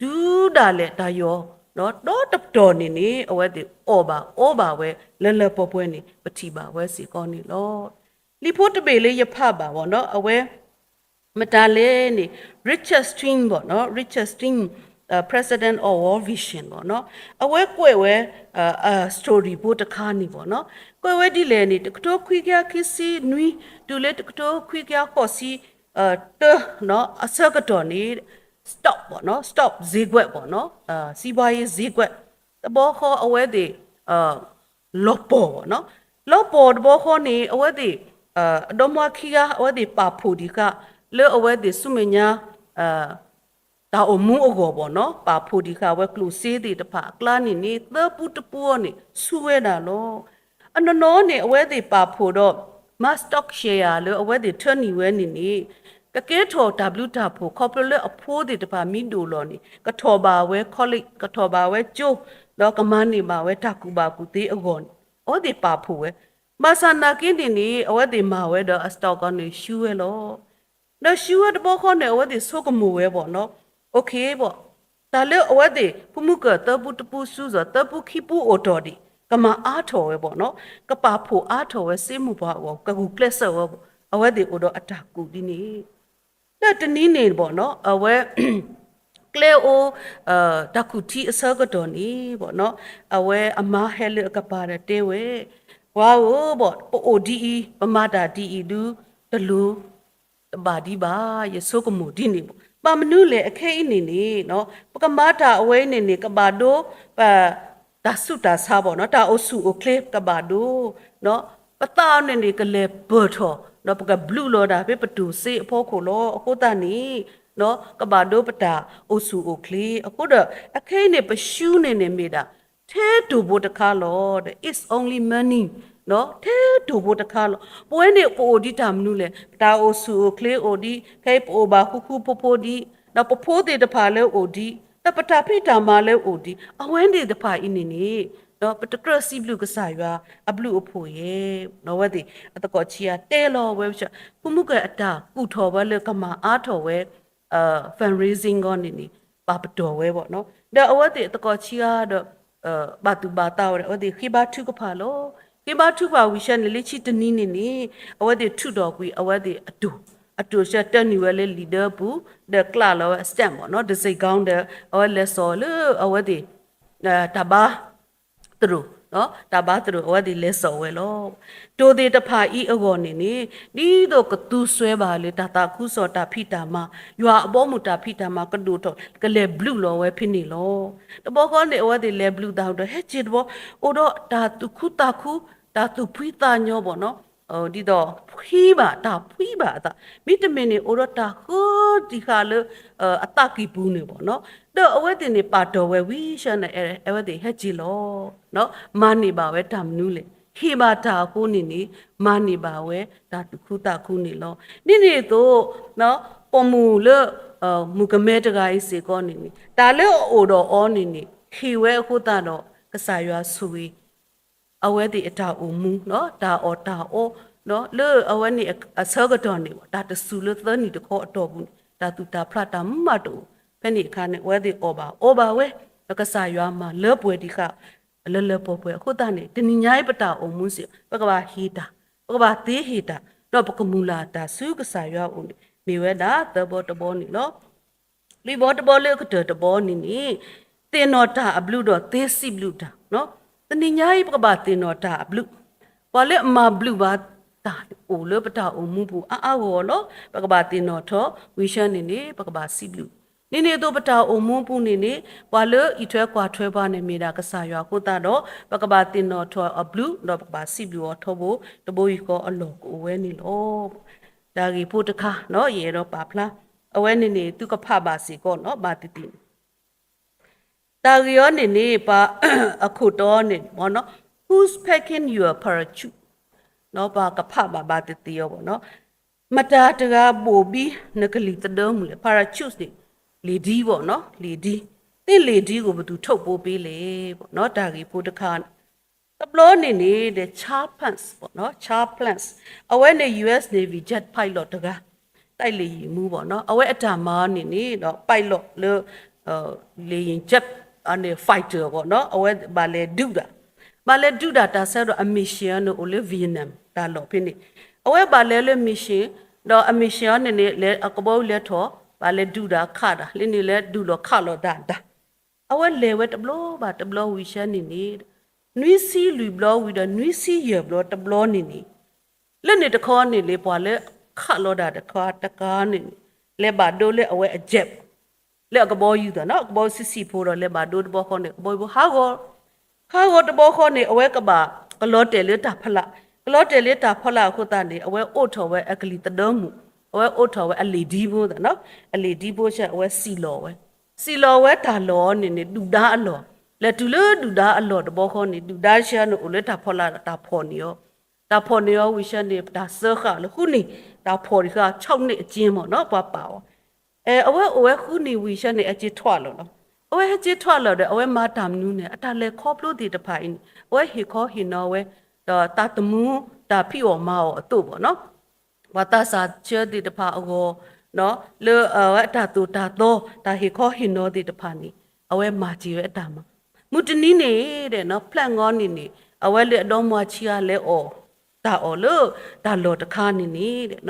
တုၤဒၣ်လဲာ်တၢ်ယီၤ ဒီတပတီၢ်န့ၣ်န့ၣ် အဝဲသ့ၣ်အီၣ်ဘၣ်အီဘၣ်ဝဲ လၢလၢပှဲၤပှဲၤန့ၣ် ပထံၣ်ဘၣ်ဝဲစ့ၢ်ကီးန့ၣ်လီၤ. လံာ်ဖိတဘ့ၣ်လၢယဖးဘၣ်ဘၣ်နီၤ အဝဲ မတၤလဲၣ်န့ၣ် Richard Stein ဘၣ်နီၤ, Richard Stein, President of World Vision ဘၣ်နီၤ, အဝဲကွဲးဝဲ story ဖိတခါန့ၣ်ဘၣ်နီၤ, ကွဲးဝဲဒ်လဲၣ်န့ၣ် တကထိခွံကယၤခံဆံနွံ တုၤလၢတကထိခွံကယၤဃိးဆံ တၢ အဆၢကတီၢ်န့ၣ် stock ဘၣ်နီၤ, stock ဈေးကွက် ဘၣ်နီၤ, စီးပွားရေးဈေးကွက် တဘျီဃီအဝဲသ့ၣ် လီၤပှီၢ်ဘၣ်နီၤ, လီၤပှီၢ်တဘျီဃီန့ၣ် အဝဲသ့ၣ် အဒီမါခံဂၤ အဝဲသ့ၣ်ပာ်ဖှိၣ်ဒံးဃာ် လၢအဝဲသ့ၣ်ဆူမဲာ်ညါ တၢ်အိၣ်မူအဂီၢ်ဘၣ်နီၤ, ပာ်ဖှိၣ်ဒံးဃာ်ဝဲကျိၣ်စ့သ့ၣ်တဖၣ်အကျါန့ၣ်န့ၣ် သၢပူတပူအီၤန့ၣ် ဆူဝဲဒၣ်လီၤ. အနီၢ်နီၢ်န့ၣ် အဝဲသ့ၣ်ပာ်ဖှိၣ်ဒီး မၤ stock share လၢအဝဲသ့ၣ်ထၢနံၣ်ဝဲန့ၣ်န့ၣ် ကကဲထီၣ်တၢ်ဘျုးတၢ်ဖှိၣ် ခီဖျိလၢအဖိသ့ၣ်တဖၣ်မံၤဒိၣ်လီၤန့ၣ် ကထီၣ်ဘၣ်ဝဲ college ကထီၣ်ဘၣ်ဝဲကၠိ ဒီးကမၤန့ၢ်ဘၣ်ဝဲတၢ်ကူၣ်ဘၣ်ကူၣ်သ့အဂီၢ်န့ၣ် အဝဲသ့ၣ်ပာ်ဖှိၣ်ဝဲ ဘၣ်ဆၣ်နာ်က့န့ၣ်န့ၣ် အဝဲသ့ၣ်မၤဝဲဒီးအ stock န့ၣ် ရှုံးဝဲလီၤ. ဒီးရှုံးဝဲတဘျီဃီန့ၣ် အဝဲသ့ၣ်ဆိကမိၣ်ဝဲဘၣ်နီၤ, OK ဘၣ်, တၢ်လၢအဝဲသ့ၣ် ဖိမုၣ်ကၢၢ်သၢပူတပူ စုစီၤသၢပူခံပူအိၣ်တီၢ်ဒံး ကမၤအါထီၣ်ဝဲဘၣ်နီၤ, ကပာ်ဖှိၣ်အါထီၣ်ဝဲ စ့မိၢ်ပှၢ်အဂီၢ် ကဂုာ်ကျဲးစၢးဝဲဘၣ်, အဝဲသ့ၣ်အိၣ်ဒီးအတၢ်ကူၣ်ဒ်န့ၣ် ဒီးတနံၤန့ၣ်ဘၣ်နီၤ အဝဲ ကျဲအိၣ် တၢ်ခူၣ်ထံအဆၢကတီၢ်န့ၣ်ဘၣ်နီၤ, အဝဲအမါဟဲလၢအကပၤဒီးတဲဝဲ, ပှၤဧၢဘၣ်, ပအိၣ်ဒ်အံၤ ပမၤတၢ်ဒ်အံၤဒု တလိၤ တဘၣ်ဒံးဘၣ်, ယဆိကမိၣ်ဒ်န့ၣ်ဘၣ်. ဘၣ်မနုၤလဲၣ် အခဲအံၤန့ၣ်န့ၣ် ပကမၤတၢ်အဝဲအံၤန့ၣ်န့ၣ် ကဘၣ်ဒိ ပ တၢ်ဆူးတၢ်ဆါဘၣ်နီၤ, တၢ်အိၣ်ဆူၣ်အိၣ်ချ့ကဘၣ်ဒိ ပသးအီၤန့ၣ်န့ၣ် ကလဲၤပၢၢ်ထီၣ် ဒီးပကဘျုးလီၤဒၣ်ဖဲပတိၢ်စ့အဖီခိၣ်လီၤ. အဃိသတးန့ၣ် ကဘၣ်ဒိပတၢ်အိၣ်ဆူၣ်အိၣ်ချ့. အဃိဒီး အခဲအံၤန့ၣ် ပရှုံးန့ၣ်န့ၣ်မ့ၢ်ဒၣ် ထဲတိၢ်ဘိတခါလီၤ. The it's only money ထဲတိၢ်ဘိတခါလီၤ. ပဝဲန့ၣ်ပအိၣ်ဒံးတၢ်မနုၤလဲၣ်, ပတၢ်အိၣ်ဆူၣ်အိၣ်ချ့အိၣ်ဒံး, ခဲအံၤပအိၣ်ဘၣ်ဃူဃူဖိးဖိးဒံး, ဒီးပဖိသ့ၣ်တဖၣ်လၢအိၣ်ဒံး, ဒီးပတၢ်ဖံးတၢ်မၤလၢအိၣ်ဒံး, အဝဲန့ၣ်တဖၣ်အံၤန့ၣ်န့ၣ် ပတကြၢးစံးဘျုးကစၢ်ယွၤအဘျုးအဖှိၣ်ယဲၢ်. အဝဲသ့ၣ်အသကိးဆံးအါတဲလီၤဝဲ, ဖိမုၣ်ကၢၢ်အတၢ်ကူၣ်ထီၣ်ဝဲလၢကမၤအါထီၣ်ဝဲ fundraising ဂီၢ်န့ၣ်န့ၣ် ပာ်ပတီၢ်ဝဲဘၣ်နီၤ. ဒီးအဝဲသ့ၣ်အသကိးဆံးအါဒီး ဘၣ်သူၣ်ဘၣ်သးဝဲဒီး အဝဲသ့ၣ်ဃ့ဘါထုကဖၣ်လီၤ. ဃ့ဘါထုကဖၣ်ဝံၤဆၢန့ၣ် လၢခံတနံၤန့ၣ်န့ၣ် အဝဲသ့ၣ်ထုးထီၣ်ကွံာ် အဝဲသ့ၣ်အတိၢ်, အတိၢ်ဆၢတၢနုာ်ဝဲလၢလံာ်ဒၢပူၤ, ဒီးကျးလီၤဝဲအ stamp ဘၣ်နီၤ, တစ့ၣ်ကီဒီး အဝဲလဲၤစိာ်လၢအဝဲသ့ၣ် တၢ်ဘါသရိာ်, တၢ်ဘါသရိာ် အဝဲသ့ၣ်လဲၤစိာ်ဝဲလီၤ. တိၢ်သ့ၣ်တဖၣ်အံၤအဂီၢ်န့ၣ်န့ၣ် ဒ်သိးကသူစွဲဘၣ်လၢတၢ်သးခုကစီၣ်တၢ်ဖံးတၢ်မၤ, ယွၤအဘီအမုၢ်တၢ်ဖံးတၢ်မၤကဒိၣ်ထီၣ် ကလဲၤဘျုးလီၤဝဲဖဲန့ၣ်လီၤ. တဘျီဃီန့ၣ် အဝဲသ့ၣ်လဲၤဘျုးသးဒီး ဟဲက့ၤတဘျီ အိၣ်ဒီးတၢ်သူၣ်ခုသးခု, တၢ်သူၣ်ဖှံသးညီဘၣ်နီၤ, ဒ်သိးဖှံဘၣ်, တၢ်ဖှံဘၣ်အသး, မ့တမ့ၢ်န့ၣ် အိၣ်ဒီးတၢ်ဃၢတံၢ်ဃာ်လၢ အသးကံၢ်ပူၤန့ၣ်ဘၣ်နီၤ. ဒီးအဝဲသ့ၣ်န့ၣ် ပာ်တီၢ်ဝဲဝံၤဆၢန့ၣ် အဝဲသ့ၣ်ဟဲက့ၤလီၤ. မၤန့ၢ်ဘၣ်ဝဲတၢ်မနုၤလဲၣ်, ဟ့ၣ်ဘၣ်တၢ်အဃိန့ၣ်န့ၣ် မၤန့ၢ်ဘၣ်ဝဲတၢ်သူၣ်ခုသးခုန့ၣ်လီၤ. ဒ်န့ၣ်အသိး ပိာ်မုၣ်လၢ မုၣ်ကမဲတဂၤအံၤစ့ၢ်ကီးန့ၣ်န့ၣ် တၢ်လၢအအိၣ်ဒီးအီၤန့ၣ်န့ၣ် ဟ့ၣ်ဝဲအဃိသတးဒီး ကစၢ်ယွၤဆိၣ်ဂ့ၤ အဝဲသ့ၣ်အတၢ်အိၣ်မူ, တၢ်အီၣ်တၢ်အီ, လၢအဝဲန့ၣ်အဆၢကတီၢ်န့ၣ် တၢ်တစူၤလၢသၢနံၣ်တခီအတီၢ်ပူၤန့ၣ် တၢ်သူၣ်တၢ်ဖျးတၢ်မၤတအိၣ်, ဖဲန့ၣ်အခါန့ၣ် အဝဲသ့ၣ်အီၣ်ဘၣ်အီဘၣ်ဝဲ, ဒီးကစၢ်ယွၤမၤလၢပှဲၤဒံးဃာ် လၢလၢပှဲၤပှဲၤအဃိသတးန့ၣ် တနံၤညါအံၤပတၢ်အိၣ်မူစ့ၢ် ပကဘၣ်ဟ့ၣ်တၢ်, ပကဘၣ်သ့ဟ့ၣ်တၢ်, ဒီးပကမုၢ်လၢ်တၢ်ဆူကစၢ်ယွၤအအိၣ်န့ၣ် မ့ၢ်ဝဲဒၣ်သၢဘီတဘီန့ၣ်လီၤ. လွံၢ်ဘီတဘီလၢအကတၢၢ်တဘီန့ၣ်န့ၣ် သ့ၣ်နီၣ်တၢ်အဘျုးဒီးသ့စံးဘျုးတၢ်, တနံၤညါအံၤပကဘၣ်သ့ၣ်နီၣ်တၢ်အဘျုး, ပှၤလၢအမၤဘျုးဘၣ်တၢ်အိၣ်လၢပတၢ်အိၣ်မူပူၤအါအါဂီၢ်ဂီၢ်လီၤ. ပကဘၣ်သ့ၣ်နီၣ်ထီၣ်ဝံၤဆၢန့ၣ်န့ၣ် ပကဘၣ်စံးဘျုး, ဒ်န့ၣ်အသိးပတၢ်အိၣ်မူပူၤန့ၣ်န့ၣ် ပှၤလၢအံးထွဲကွၢ်ထွဲပှၤန့ၣ်မ့ၢ်ဒၣ်ကစၢ်ယွၤအဃိသတးဒီး ပကဘၣ်သ့ၣ်နီၣ်ထီၣ်အဘျုး ဒီးပကဘၣ်စံးဘျုးအီၤထီဘိ တဘိယူၢ်ဃီအလီၢ်ကအိၣ်ဝဲန့ၣ်လီၤ. တၢ်ဂ့ၢ်ဖိတခါ ယအဲၣ်ဒိးပာ်ဖျါ, အဝဲန့ၣ်န့ၣ် သုကဖးဘၣ်စ့ၢ်ကီးနီၤ ဘၣ်သ့ၣ်သ့ၣ်န့ၣ် တၢ်ဂ့ၢ်အီၤန့ၣ်န့ၣ် ပှၤအခိၣ်တီန့ၣ် Who's packing your parachute? ပှၤကဖးဘၣ်ဘၣ်သ့ၣ်သ့ၣ်အီၤဘၣ်နီၤ, မတၤတဂၤဘိၣ်ဘံနကလံၤသဒၢမူၤလဲၣ်. Parachute န့ၣ် လံာ်ဒံဘၣ်နီၤ, လံာ်ဒံ, သ့ၣ်လံာ်ဒံဧိၤ ပသူထိၣ်ပိပ့လဲၣ်နီၤ. တၢ်ဂ့ၢ်ဖိတခါန့ၣ် တဘျီန့ၣ်န့ၣ် the chaplains ဘၣ်နီၤ, chaplains အဝဲန့ၣ် US Navy jet pilot တဂၤ, တိုက်လေယာဉ်မှူးဘၣ်နီၤ, အဝဲအတၢ်မၤန့ၣ်န့ၣ်ဒီး pilot လၢ လေယာဉ် jet န့ၣ် fighter ဘၣ်နီၤ, အဝဲဘၣ်လဲၤဒုးတၢ်, ဘၣ်လဲၤဒုးတၢ်တၢ်ဆၢဒီးအ mission န့ၣ်အိၣ်လၢ Vietnam တၢ်လီၢ်ဖဲန့ၣ်, အဝဲဘၣ်လဲၤလၢ mission ဒီးအ mission န့ၣ်န့ၣ် လဲၤအကဘီဝံၤလဲၤထီၣ် ဘၣ်လဲၤဒုးတၢ်ခးတၢ် လၢန့ၣ်လဲၤဒုးလီၤခးလီၤတၢ်တၢ် အဝဲလဲၤဝဲတဘျီဘၣ်တဘျီဝံၤဆၢန့ၣ်န့ၣ် နွံဆံလွံၢ်ဘျီဝံၤဒီး နွံဆံယဲၢ်ဘျီတဘျီန့ၣ်န့ၣ် လၢန့ၣ်တခီန့ၣ်လၢပှၤလၢခးလီၤတၢ်တခါတခါန့ၣ်န့ၣ် လဲၤဘၣ်ဒိလၢအဝဲအ jet လၢအကဘီယူၤသးနီၤ, အကဘီဆံးဆံးဖိဒီးလဲၤဘၣ်ဒိတဘျီဃီန့ၣ် ကဘီယူၤဖိဟးဂီၤ ဟးဂီၤတဘျီဃီန့ၣ် အဝဲကဘၣ်ကလီၤတဲာ်လၢတၢ်ဖီလာ်, ကလီၤတဲာ်လၢတၢ်ဖီလာ်အဃိသတးန့ၣ် အဝဲအိးထီၣ်ဝဲအကလံၤသဒၢမူၤ, အဝဲအိးထီၣ်ဝဲအလံာ်ဒံဖိသးနီၤ, အလံာ်ဒံဖိဆၢ အဝဲစံၣ်လီၤဝဲ, စံၣ်လီၤဝဲတၢ်လီၢ်န့ၣ်န့ၣ် ဒုၣ်ဒါအလီၢ် လဲၤတုၤလၢဒုၣ်ဒါအလီၢ်တဘျီဃီန့ၣ် ဒုၣ်ဒါဆၢန့ၣ်အိၣ်လၢတၢ်ဖီလာ်တၢ်ဖီၣ်န့ၢ်အီၤ, တၢ်ဖီၣ်န့ၢ်အီၤဝံၤဆၢန့ၣ် တၢ်စၢဃာ်လၢဃုန့ၣ် တၢ်ဖီၣ်တဃာ် ခြောက်နှစ်အကျဉ်းမ့ၢ်နီၤ ပှၤပာ်အီၤ, အဝဲအိၣ်ဝဲဃုန့ၣ်ဝံၤဆၢန့ၣ် အစ့ထွးလီၤလီၤ. အဝဲဟဲစ့ထွးလီၤဒီး အဝဲမၤတၢ်မနုၤန့ၣ် အတၢ်လဲၤခီဖျိသ့ၣ်တဖၣ်အံၤန့ၣ် အဝဲဟ့ၣ်ခီဟ့ၣ်နီၤဝဲ ဒီးသးသမူတၢ်ဖံးအီၣ်မၤအီၣ်အသိးမ့ၢ်နီၤ ပှၤသးစၢ်ဆၢသ့ၣ်တဖၣ်အဂီၢ်, လၢအဝဲအတၢ်သိၣ်တၢ်သီ တၢ်ဟ့ၣ်ခီဟ့ၣ်နီၤသ့ၣ်တဖၣ်န့ၣ် အဝဲမၤစၢၤဝဲအတၢ်မၤ, မုၢ်တနံၤန့ၣ်ဒီး ဖျၢၣ်ငီန့ၣ်န့ၣ် အဝဲလၢအဒီမါဝၤဆံးအါလဲၤအီၣ်တၢ်အီၣ်လၢ တၢ်လီၢ်တခါန့ၣ်န့ၣ်ဒီး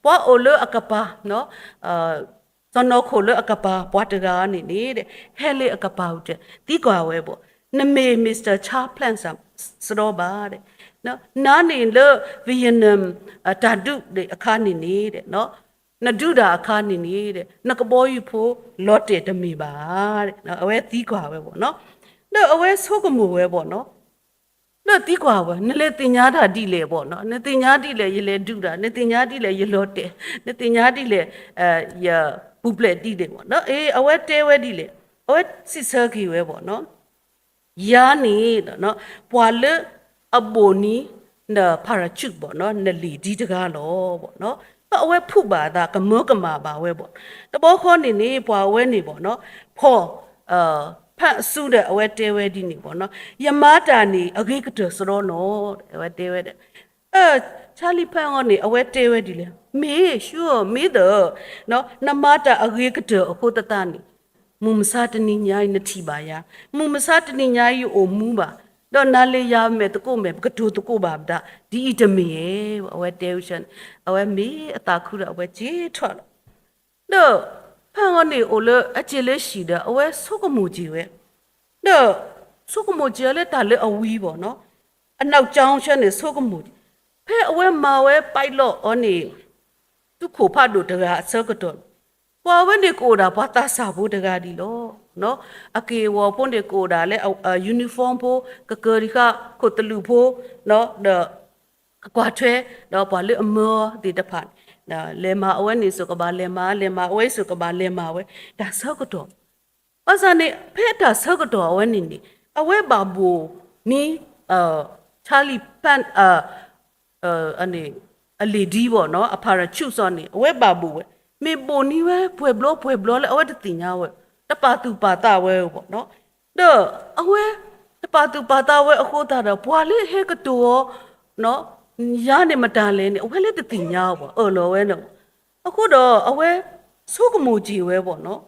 ပှၤအိၣ်လၢအကပၤ စီၢ်နီၤခိၣ်လၢအကပၤ ပှၤတဂၤန့ၣ်န့ၣ်ဒီး ဟဲလၢအကပၤအိၣ်ဒီး သံကွၢ်ဝဲဘၣ်, နမ့ၢ် Mister Charles Plante စရီဘၣ်ဒီး, နၤန့ၣ်လၢ Vietnam တၢ်ဒုးအခါန့ၣ်န့ၣ်ဒီး နဒုးတၢ်အခါန့ၣ်န့ၣ်ဒီး နကဘီယူၤဖိလီၤတဲာ်တမ့ၢ်ဘၣ်, အဝဲသံကွၢ်ဝဲဘၣ်နီၤ, ဒီးအဝဲဆိကမိၣ်ဝဲဘၣ်နီၤ ဒီးသံကွၢ်ဝဲ နလဲၤသ့ၣ်ညါတၢ်ဒ်လဲၣ်ဘၣ်နီၤ, နသ့ၣ်ညါဒ်လဲၣ် ယလဲၤဒုးတၢ်, နသ့ၣ်ညါဒ်လဲၣ် ယလီၤတဲာ်, နသ့ၣ်ညါဒ်လဲၣ် ယပူၤဖျဲးဒ်လဲၣ်ဘၣ်နီၤ, အဝဲတဲဝဲဒ်လဲၣ်, အဝဲစံးဆၢက့ၤဝဲဘၣ်နီၤ, ယၤန့ၣ် ပှၤလၢအဘိၣ်နံၤ န parachute ဘၣ်နီၤ, နလ့ၣ်ဒံတဂၤလီၤဘၣ်နီၤ, ဒီးအဝဲဖုးဘၣ်အသး ကမၢကမၣ်ဘၣ်ဝဲဘၣ်, တဘျီဃီန့ၣ်န့ၣ် ပှၤအဝဲန့ၣ်ဘၣ်နီၤ, ဖီၣ် ဖၣ်အစုဒီး အဝဲတဲဝဲဒ်န့ၣ်ဘၣ်နီၤ, ယမၤတၢ်န့ၣ် အဂ့ၤကတၢၢ်စရီနီၤ, အဝဲတဲဝဲဒီး Charlie Plante န့ၣ် အဝဲတဲဝဲဒ်လဲၣ်, မ့ၢ် sure မ့ၢ်ဒီး နမၤတၢ်အဂ့ၤကတၢၢ်အဃိသတးန့ၣ် မုၢ်မဆါတနံၤညါအံၤ နထံၣ်ဘၣ်ယၤ, မုၢ်မဆါတနံၤညါအံၤ ယအိၣ်မူဘၣ်, ဒီးနၤလၢယၤမဲာ်သကိးမဲာ် ပကတိၤသကိးဘၣ်ပဒၣ် ဒ်အံၤတမ့ၢ်ဧါ, အဝဲတဲဝဲဆၢန့ၣ် အဝဲမ့ၢ်အသးခုဒီး အဝဲစ့ထွးလီၤ ဒီး ဖၣ်အီၤန့ၣ်အိၣ်လၢအစ့လၢဟံၣ်ဒီး အဝဲဆိကမိၣ်က့ၤဝဲ, ဒီး ဆိကမိၣ်က့ၤဝဲလၢတၢ်လၢအဝံဘၣ်နီၤ, အနောက်ကြောင်းဆၢန့ၣ် ဆိကမိၣ်, ဖဲအဝဲမၤဝဲ pilot အီၤန့ၣ် သုးခိၣ်ဖးဒိၣ်တဂၤအဆၢကတီၢ်န့ၣ် ပှၤဝဲန့ၣ်ကအိၣ်ဒၣ်ပှၤသးစၢ်ဖိတဂၤဒ်လီၤ. အက့ၢ်အဂီၤဖိန့ၣ် ကအိၣ်ဒၣ်လၢ uniform ဖိ ကကၢၤဒံးဃာ်ခိၣ်သလုးဖိ ဒီး ကွၢ်ထွဲ ဒီးပှၤလၢအမၢအီၤသ့ၣ်တဖၣ်န့ၣ် လဲၤမၤအဝဲန့ၣ်စိၤကဘၣ်လဲၤမၤ လဲၤမၤအဝဲစိၤကဘၣ်လဲၤမၤဝဲ တၢ်ဆၢကတီၢ် ဘၣ်ဆၣ်န့ၣ် ဖဲအတၢ်ဆၢကတီၢ်အဝဲန့ၣ်န့ၣ် အဝဲဘၣ်ဘိၣ်နံၤ Charlie Plante အလ့ၣ်ဒံဘၣ်နီၤ အ parachute စီန့ၣ် အဝဲဘၣ်ဘိၣ်ဝဲ မ့ၢ်ဘိၣ်နံၤဝဲပှဲၤဘျီပှဲၤဘျီလၢအဝဲတသ့ၣ်ညါဝဲ တပာ်သူၣ်ပာ်သးဝဲဘၣ်နီၤ ဒီးအဝဲ တပာ်သူၣ်ပာ်သးဝဲအဃိသတးဒီး ပှၤလၢဟဲကတိၤအီၤ ယၤန့ၣ်မတၤလဲၣ်န့ၣ် အဝဲလၢတသ့ၣ်ညါအီၤဘၣ် အၢၣ်လီၤဝဲန့ၣ် အဃိဒီးအဝဲဆိကမိၣ်က့ၤဝဲဘၣ်နီၤ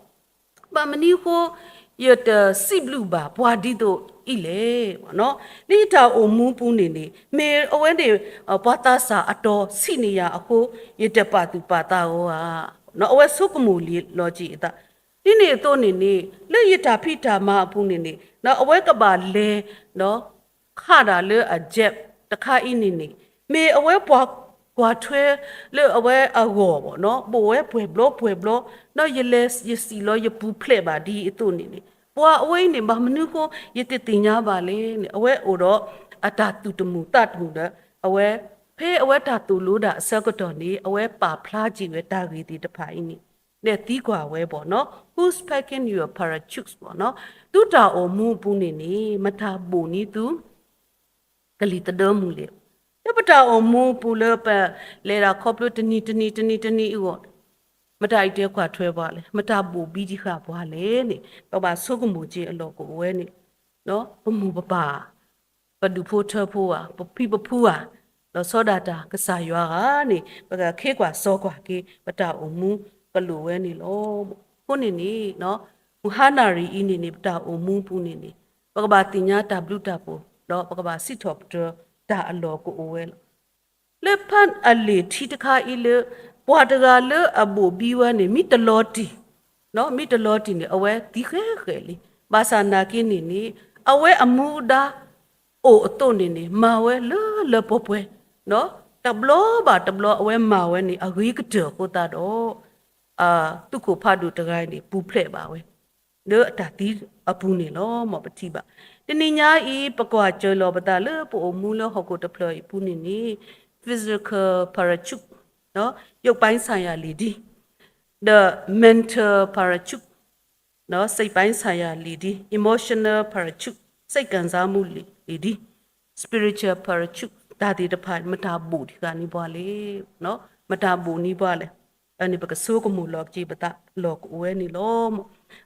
ဘၣ်မနုၤအဃိ ယတစံးဘျုးဘၣ်ပှၤဒ်သိးအံၤလဲၣ်နီၤ လၢယတၢ်အိၣ်မူပူၤန့ၣ်န့ၣ် မ့ၢ်အဝဲန့ၣ် ပှၤသးစၢ်အတီၤဆံးန့ၢ်ယၤအဃိ ယတပာ်သူၣ်ပာ်သးအီၤဧါ အဝဲဆိကမိၣ်လီၤက့ၤအသး ဒ်န့ၣ်အသိးန့ၣ်န့ၣ် လၢယတၢ်ဖံးတၢ်မၤအပူၤန့ၣ်န့ၣ် အဝဲကဘၣ်လဲၤ ခးတၢ်လၢအ jet တခါအံၤန့ၣ်န့ၣ် မ့ၢ်အဝဲပှၤကွၢ်ထွဲလၢအဝဲအဂီၢ်ဘၣ်နီၤ ဘိၣ်ဝဲပှဲၤဘျီပှဲၤဘျီ ဒီးယလဲၤယစံၣ်လီၤယပူၤဖျဲးဘၣ်ဒ်အံၤအသိးန့ၣ်န့ၣ် ပှၤအဝဲအံၤန့ၣ် ဘၣ်မနုၤအဃိ ယတသ့ၣ်ညါဘၣ်လဲၣ်န့ၣ် အဝဲအိၣ်ဒီးအတၢ်သူၣ်တမုာ်သးတမုာ်ဒီး အဝဲ ဖဲအဝဲတၢ်သိၣ်လိဒၣ်အဆၢကတီၢ်န့ၣ် အဝဲပာ်ဖျါက့ၤဝဲတၢ်ဂ့ၢ်သ့ၣ်တဖၣ်အံၤန့ၣ် လဲၤသံကွၢ်ဝဲဘၣ်နီၤ Who's packing your parachutes ဘၣ်နီၤ သုတၢ်အိၣ်မူအပူၤန့ၣ်န့ၣ် မတၤဘိၣ်နံၤသု ကလံၤသဒၢမုၢ်လဲၣ် လၢပတၢ်အိၣ်မူအပူၤလၢပလဲၤဒၣ်ခီဖျိတနံၤတနံၤတနံၤတနံၤအဂီၢ် မတၤအံၤတဲကွၢ်ထွဲပှၤလဲၣ် မတၤဘိၣ်ဘံတံၢ်ဃာ်ပှၤလဲၣ်န့ၣ် ပဘၣ်ဆိကမိၣ်က့ၤအလီၢ်ကအိၣ်ဝဲန့ၣ် ပမိၢ်ပပၢ် ပဒူၣ်ဖိထၢဖိဧါ ပဖံပဖုဧါ ဒီးဆီဒၣ်တၢ်ကစၢ်ယွၤဧါန့ၣ် ပကခ့ကွၢ်စီကွၢ်က့ၤ ပတၢ်အိၣ်မူကလိၣ်ဝဲန့ၣ်လီၤ. အဃိန့ၣ်န့ၣ် မုၢ်ဟါနၣ်ရံၣ်အံၤန့ၣ်န့ၣ် ပတၢ်အိၣ်မူပူၤန့ၣ်န့ၣ် ပကဘၣ်သ့ၣ်ညါတၢ်ဘျုးတၢ်ဖှိၣ် ဒီးပကဘၣ်စံးထီၣ်ပတြၢၤတၢ်အလီၢ်ကအိၣ်ဝဲလီၤ. လၢဖၣ်အလ့ၣ်ထံတခါအံၤလၢ ပှၤတဂၤလၢအဘိၣ်ဘံဝဲန့ၣ် မ့ၢ်တလီၤတံၢ် မ့ၢ်တလီၤတံၢ်န့ၣ် အဝဲသံဃဲးဃဲးလံ. ဘၣ်ဆၣ်နာ်က့န့ၣ်န့ၣ် အဝဲအမူဒါအိၣ်အသိးန့ၣ်န့ၣ် မၤဝဲလၢလၢပှဲၤပှဲၤ တဘျီဘၣ်တဘျီ အဝဲမၤဝဲန့ၣ် အဂ့ၤကတၢၢ်အဃိသတးဒီး သုးခိၣ်ဖးဒိၣ်တဂၤအံၤန့ၣ် ပူၤဖျဲးဘၣ်ဝဲ လၢအတၢ်သံအပူၤန့ၣ်လီၤ. မ်ပထံၣ်ဘၣ် တနံၤညါအံၤ ပကွၢ်စၢၤလီၤပသးလၢပအိၣ်မူလၢဟီၣ်ခိၣ်တဖျၢၣ်အံၤအပူၤန့ၣ်န့ၣ် physical parachute ရုပ်ပိုင်းဆိုင်ရာလ့ၣ်ဒံ ဒီး mental parachute စိတ်ပိုင်းဆိုင်ရာ လေထီး, emotional parachute စိတ်ခံစားမှု လေထီး, spiritual parachute တၢ်သ့ၣ်တဖၣ် မတၤဘိၣ်ဒံးဃာ်န့ၢ်ပှၤလဲၣ်, မတၤဘိၣ်န့ၢ်ပှၤလဲၣ်. အန့ၣ် ပကဆိကမိၣ်လီၤက့ၤပသးလီၢ်ကအိၣ်ဝဲန့ၣ်လီၤ.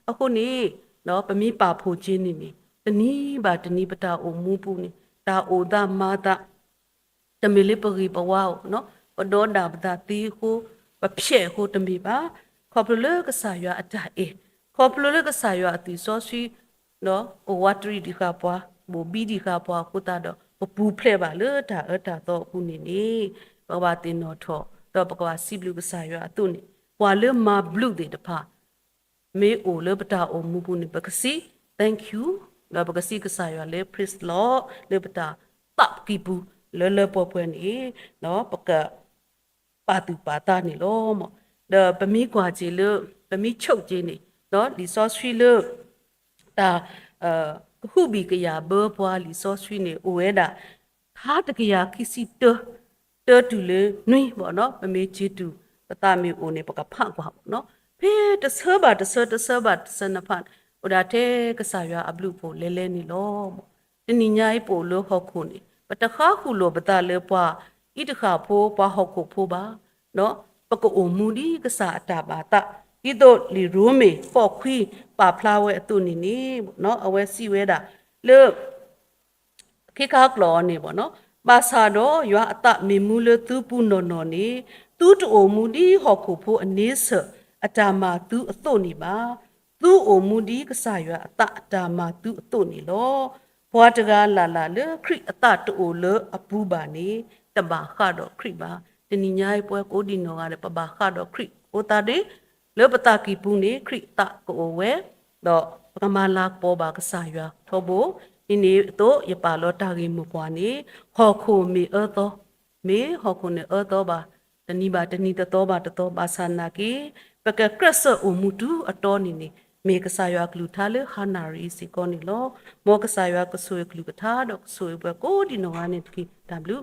အဃိန့ၣ် ပမ့ၢ်ပာ်ဖှိၣ်က့ၤန့ၣ်န့ၣ် တနံၤဘၣ်တနံၤပတၢ်အိၣ်မူပူၤန့ၣ် တၢ်အိၣ်သးမၤသး တမ့ၢ်လၢပဂ့ၤပဝါအဃိ, ပဒီးဒၣ်ပသးသ့အဃိ, ပဖျဲးအဃိတမ့ၢ်ဘၣ်. ခီဖျိလၢကစၢ်ယွၤအတၢ်အဲၣ်, ခီဖျိလၢကစၢ်ယွၤအသွံၣ်စီဆှံ ကဝးတရံးဒံးဃာ်ပှၤ, ဘိၣ်ဘံဒံးဃာ်ပှၤအဃိသတးဒီး ပပူၤဖျဲးဘၣ်လၢတၢ်အၢတၢ်သီအပူၤန့ၣ်န့ၣ် ပကဘၣ်သ့ၣ်နီၣ်ထီၣ် ဒီးပကဘၣ်စံးဘျုးကစၢ်ယွၤအသိးန့ၣ် ပှၤလၢမၤဘျုးသ့ၣ်တဖၣ် မ့ၢ်အိၣ်လၢပတၢ်အိၣ်မူပူၤန့ၣ် ပကစံး thank you, ဒီးပကစံးကစၢ်ယွၤလၢ praise the Lord လၢပတၢ်သးကံၢ်ပူၤ လၢလၢပှဲၤပှဲၤန့ၣ် ပက ပာ်သူၣ်ပာ်သးန့ၣ်လီၤ. ဒီးပမ့ၢ်ကွၢ်က့ၤလၢ ပမ့ၢ်ဆိက့ၤန့ၣ် လံာ်စီဆှံလၢ တၢ် ကဟုဘံၣ်ကယာ်ဘၢပှၤလံာ်စီဆှံန့ၣ် အိၣ်ဝဲဒၣ် ခါတကယၤခံဆံတၢ တၢတုၤလၢနွံ ပမ့ၢ်က့ၤတုၤ ပသးမ့ၢ်အိၣ်န့ၣ် ပကဖးကွၢ် ဖဲတဆၢဘၣ်တဆၢ တဆၢဘၣ်တဆၢနဖး အိၣ်ဒၣ်ထဲကစၢ်ယွၤအဘျုးအဖှိၣ်လဲၤလဲၤန့ၣ်လီၤ. တနံၤညါအံၤပအိၣ်လၢဟီၣ်ခိၣ်န့ၣ် ပတဃါဃုာ်လိာ်ပသးလၢပှၤအံၤတဃၣ်ဖိ ပှၤဟီၣ်ခိၣ်ဖိဘၣ်. ပကအိၣ်မူဒ်ကစၢ်အတၢ်ဘၣ်သး ဒ်သိးလံာ်ရိမ့ၤဃိးခွံပာ်ဖျါဝဲအသိးန့ၣ်န့ၣ် အဝဲစံးဝဲဒၣ်လၢ ခ့ခါကျိာ်အီၤန့ၣ် ဘၣ်ဆၣ်ဒီးယွၤအသးမ့ၢ်မူလၢသုပူၤနီၢ်နီၢ်န့ၣ် သုတအိၣ်မူဒ်ဟီၣ်ခိၣ်ဖိအန့ဆၢၣ်အတၢ်မၤသုအသိးန့ၣ်ဘၣ်. သုအိၣ်မူဒ်ကစၢ်ယွၤအသးအတၢ်မၤသုအသိးန့ၣ်လီၤ. ပှၤတဂၤလၢ်လၢ်လၢခရံာ်အသးတအိၣ်လၢအပူၤဘၣ်န့ၣ် တဘၣ်ဃးဒီးခရံာ်ဘၣ်. တနံၤညါအံၤပဝဲကိးဒံးနီၢ်ဂၤဒဲး ပဘၣ်ဃးဒီးခရံာ်အဃိသတးဒီး လၢပသးကံၢ်ပူၤန့ၣ် ခရံာ်အသးကအိၣ်ဝဲ ဒီးပကမၤလၤကပီၤဘၣ်ကစၢ်ယွၤထီဘိ. ဒ်န့ၣ်အသိး ယပာ်လီၤတၢ်ဂ့ၢ်မိၢ်ပှၢ်န့ၣ် ဟီၣ်ခိၣ်မ့ၢ်အၢသီ, မ့ၢ်ဟီၣ်ခိၣ်န့ၣ်အၢသီဘၣ်, တနံၤဘၣ်တနံၤ တသီဘၣ်တသီ ဘၣ်ဆၣ်နာ်က့ ပကကြၢးစၢးအိၣ်မူတုၤအတီန့ၣ်န့ၣ် မ့ၢ်ကစၢ်ယွၤအကလုၢ်ကထါလၢဟါနၣ်ရံၣ်အံၤစ့ၢ်ကီးန့ၣ်လီၤ. မ်ကစၢ်ယွၤကဆိၣ်ဂ့ၤကလုၢ်ကထါဒီးကဆိၣ်ဂ့ၤပှၤကိးဒံးနီၢ်ဂၤန့ၣ်တက့ၢ်. တၢ်ဘျုး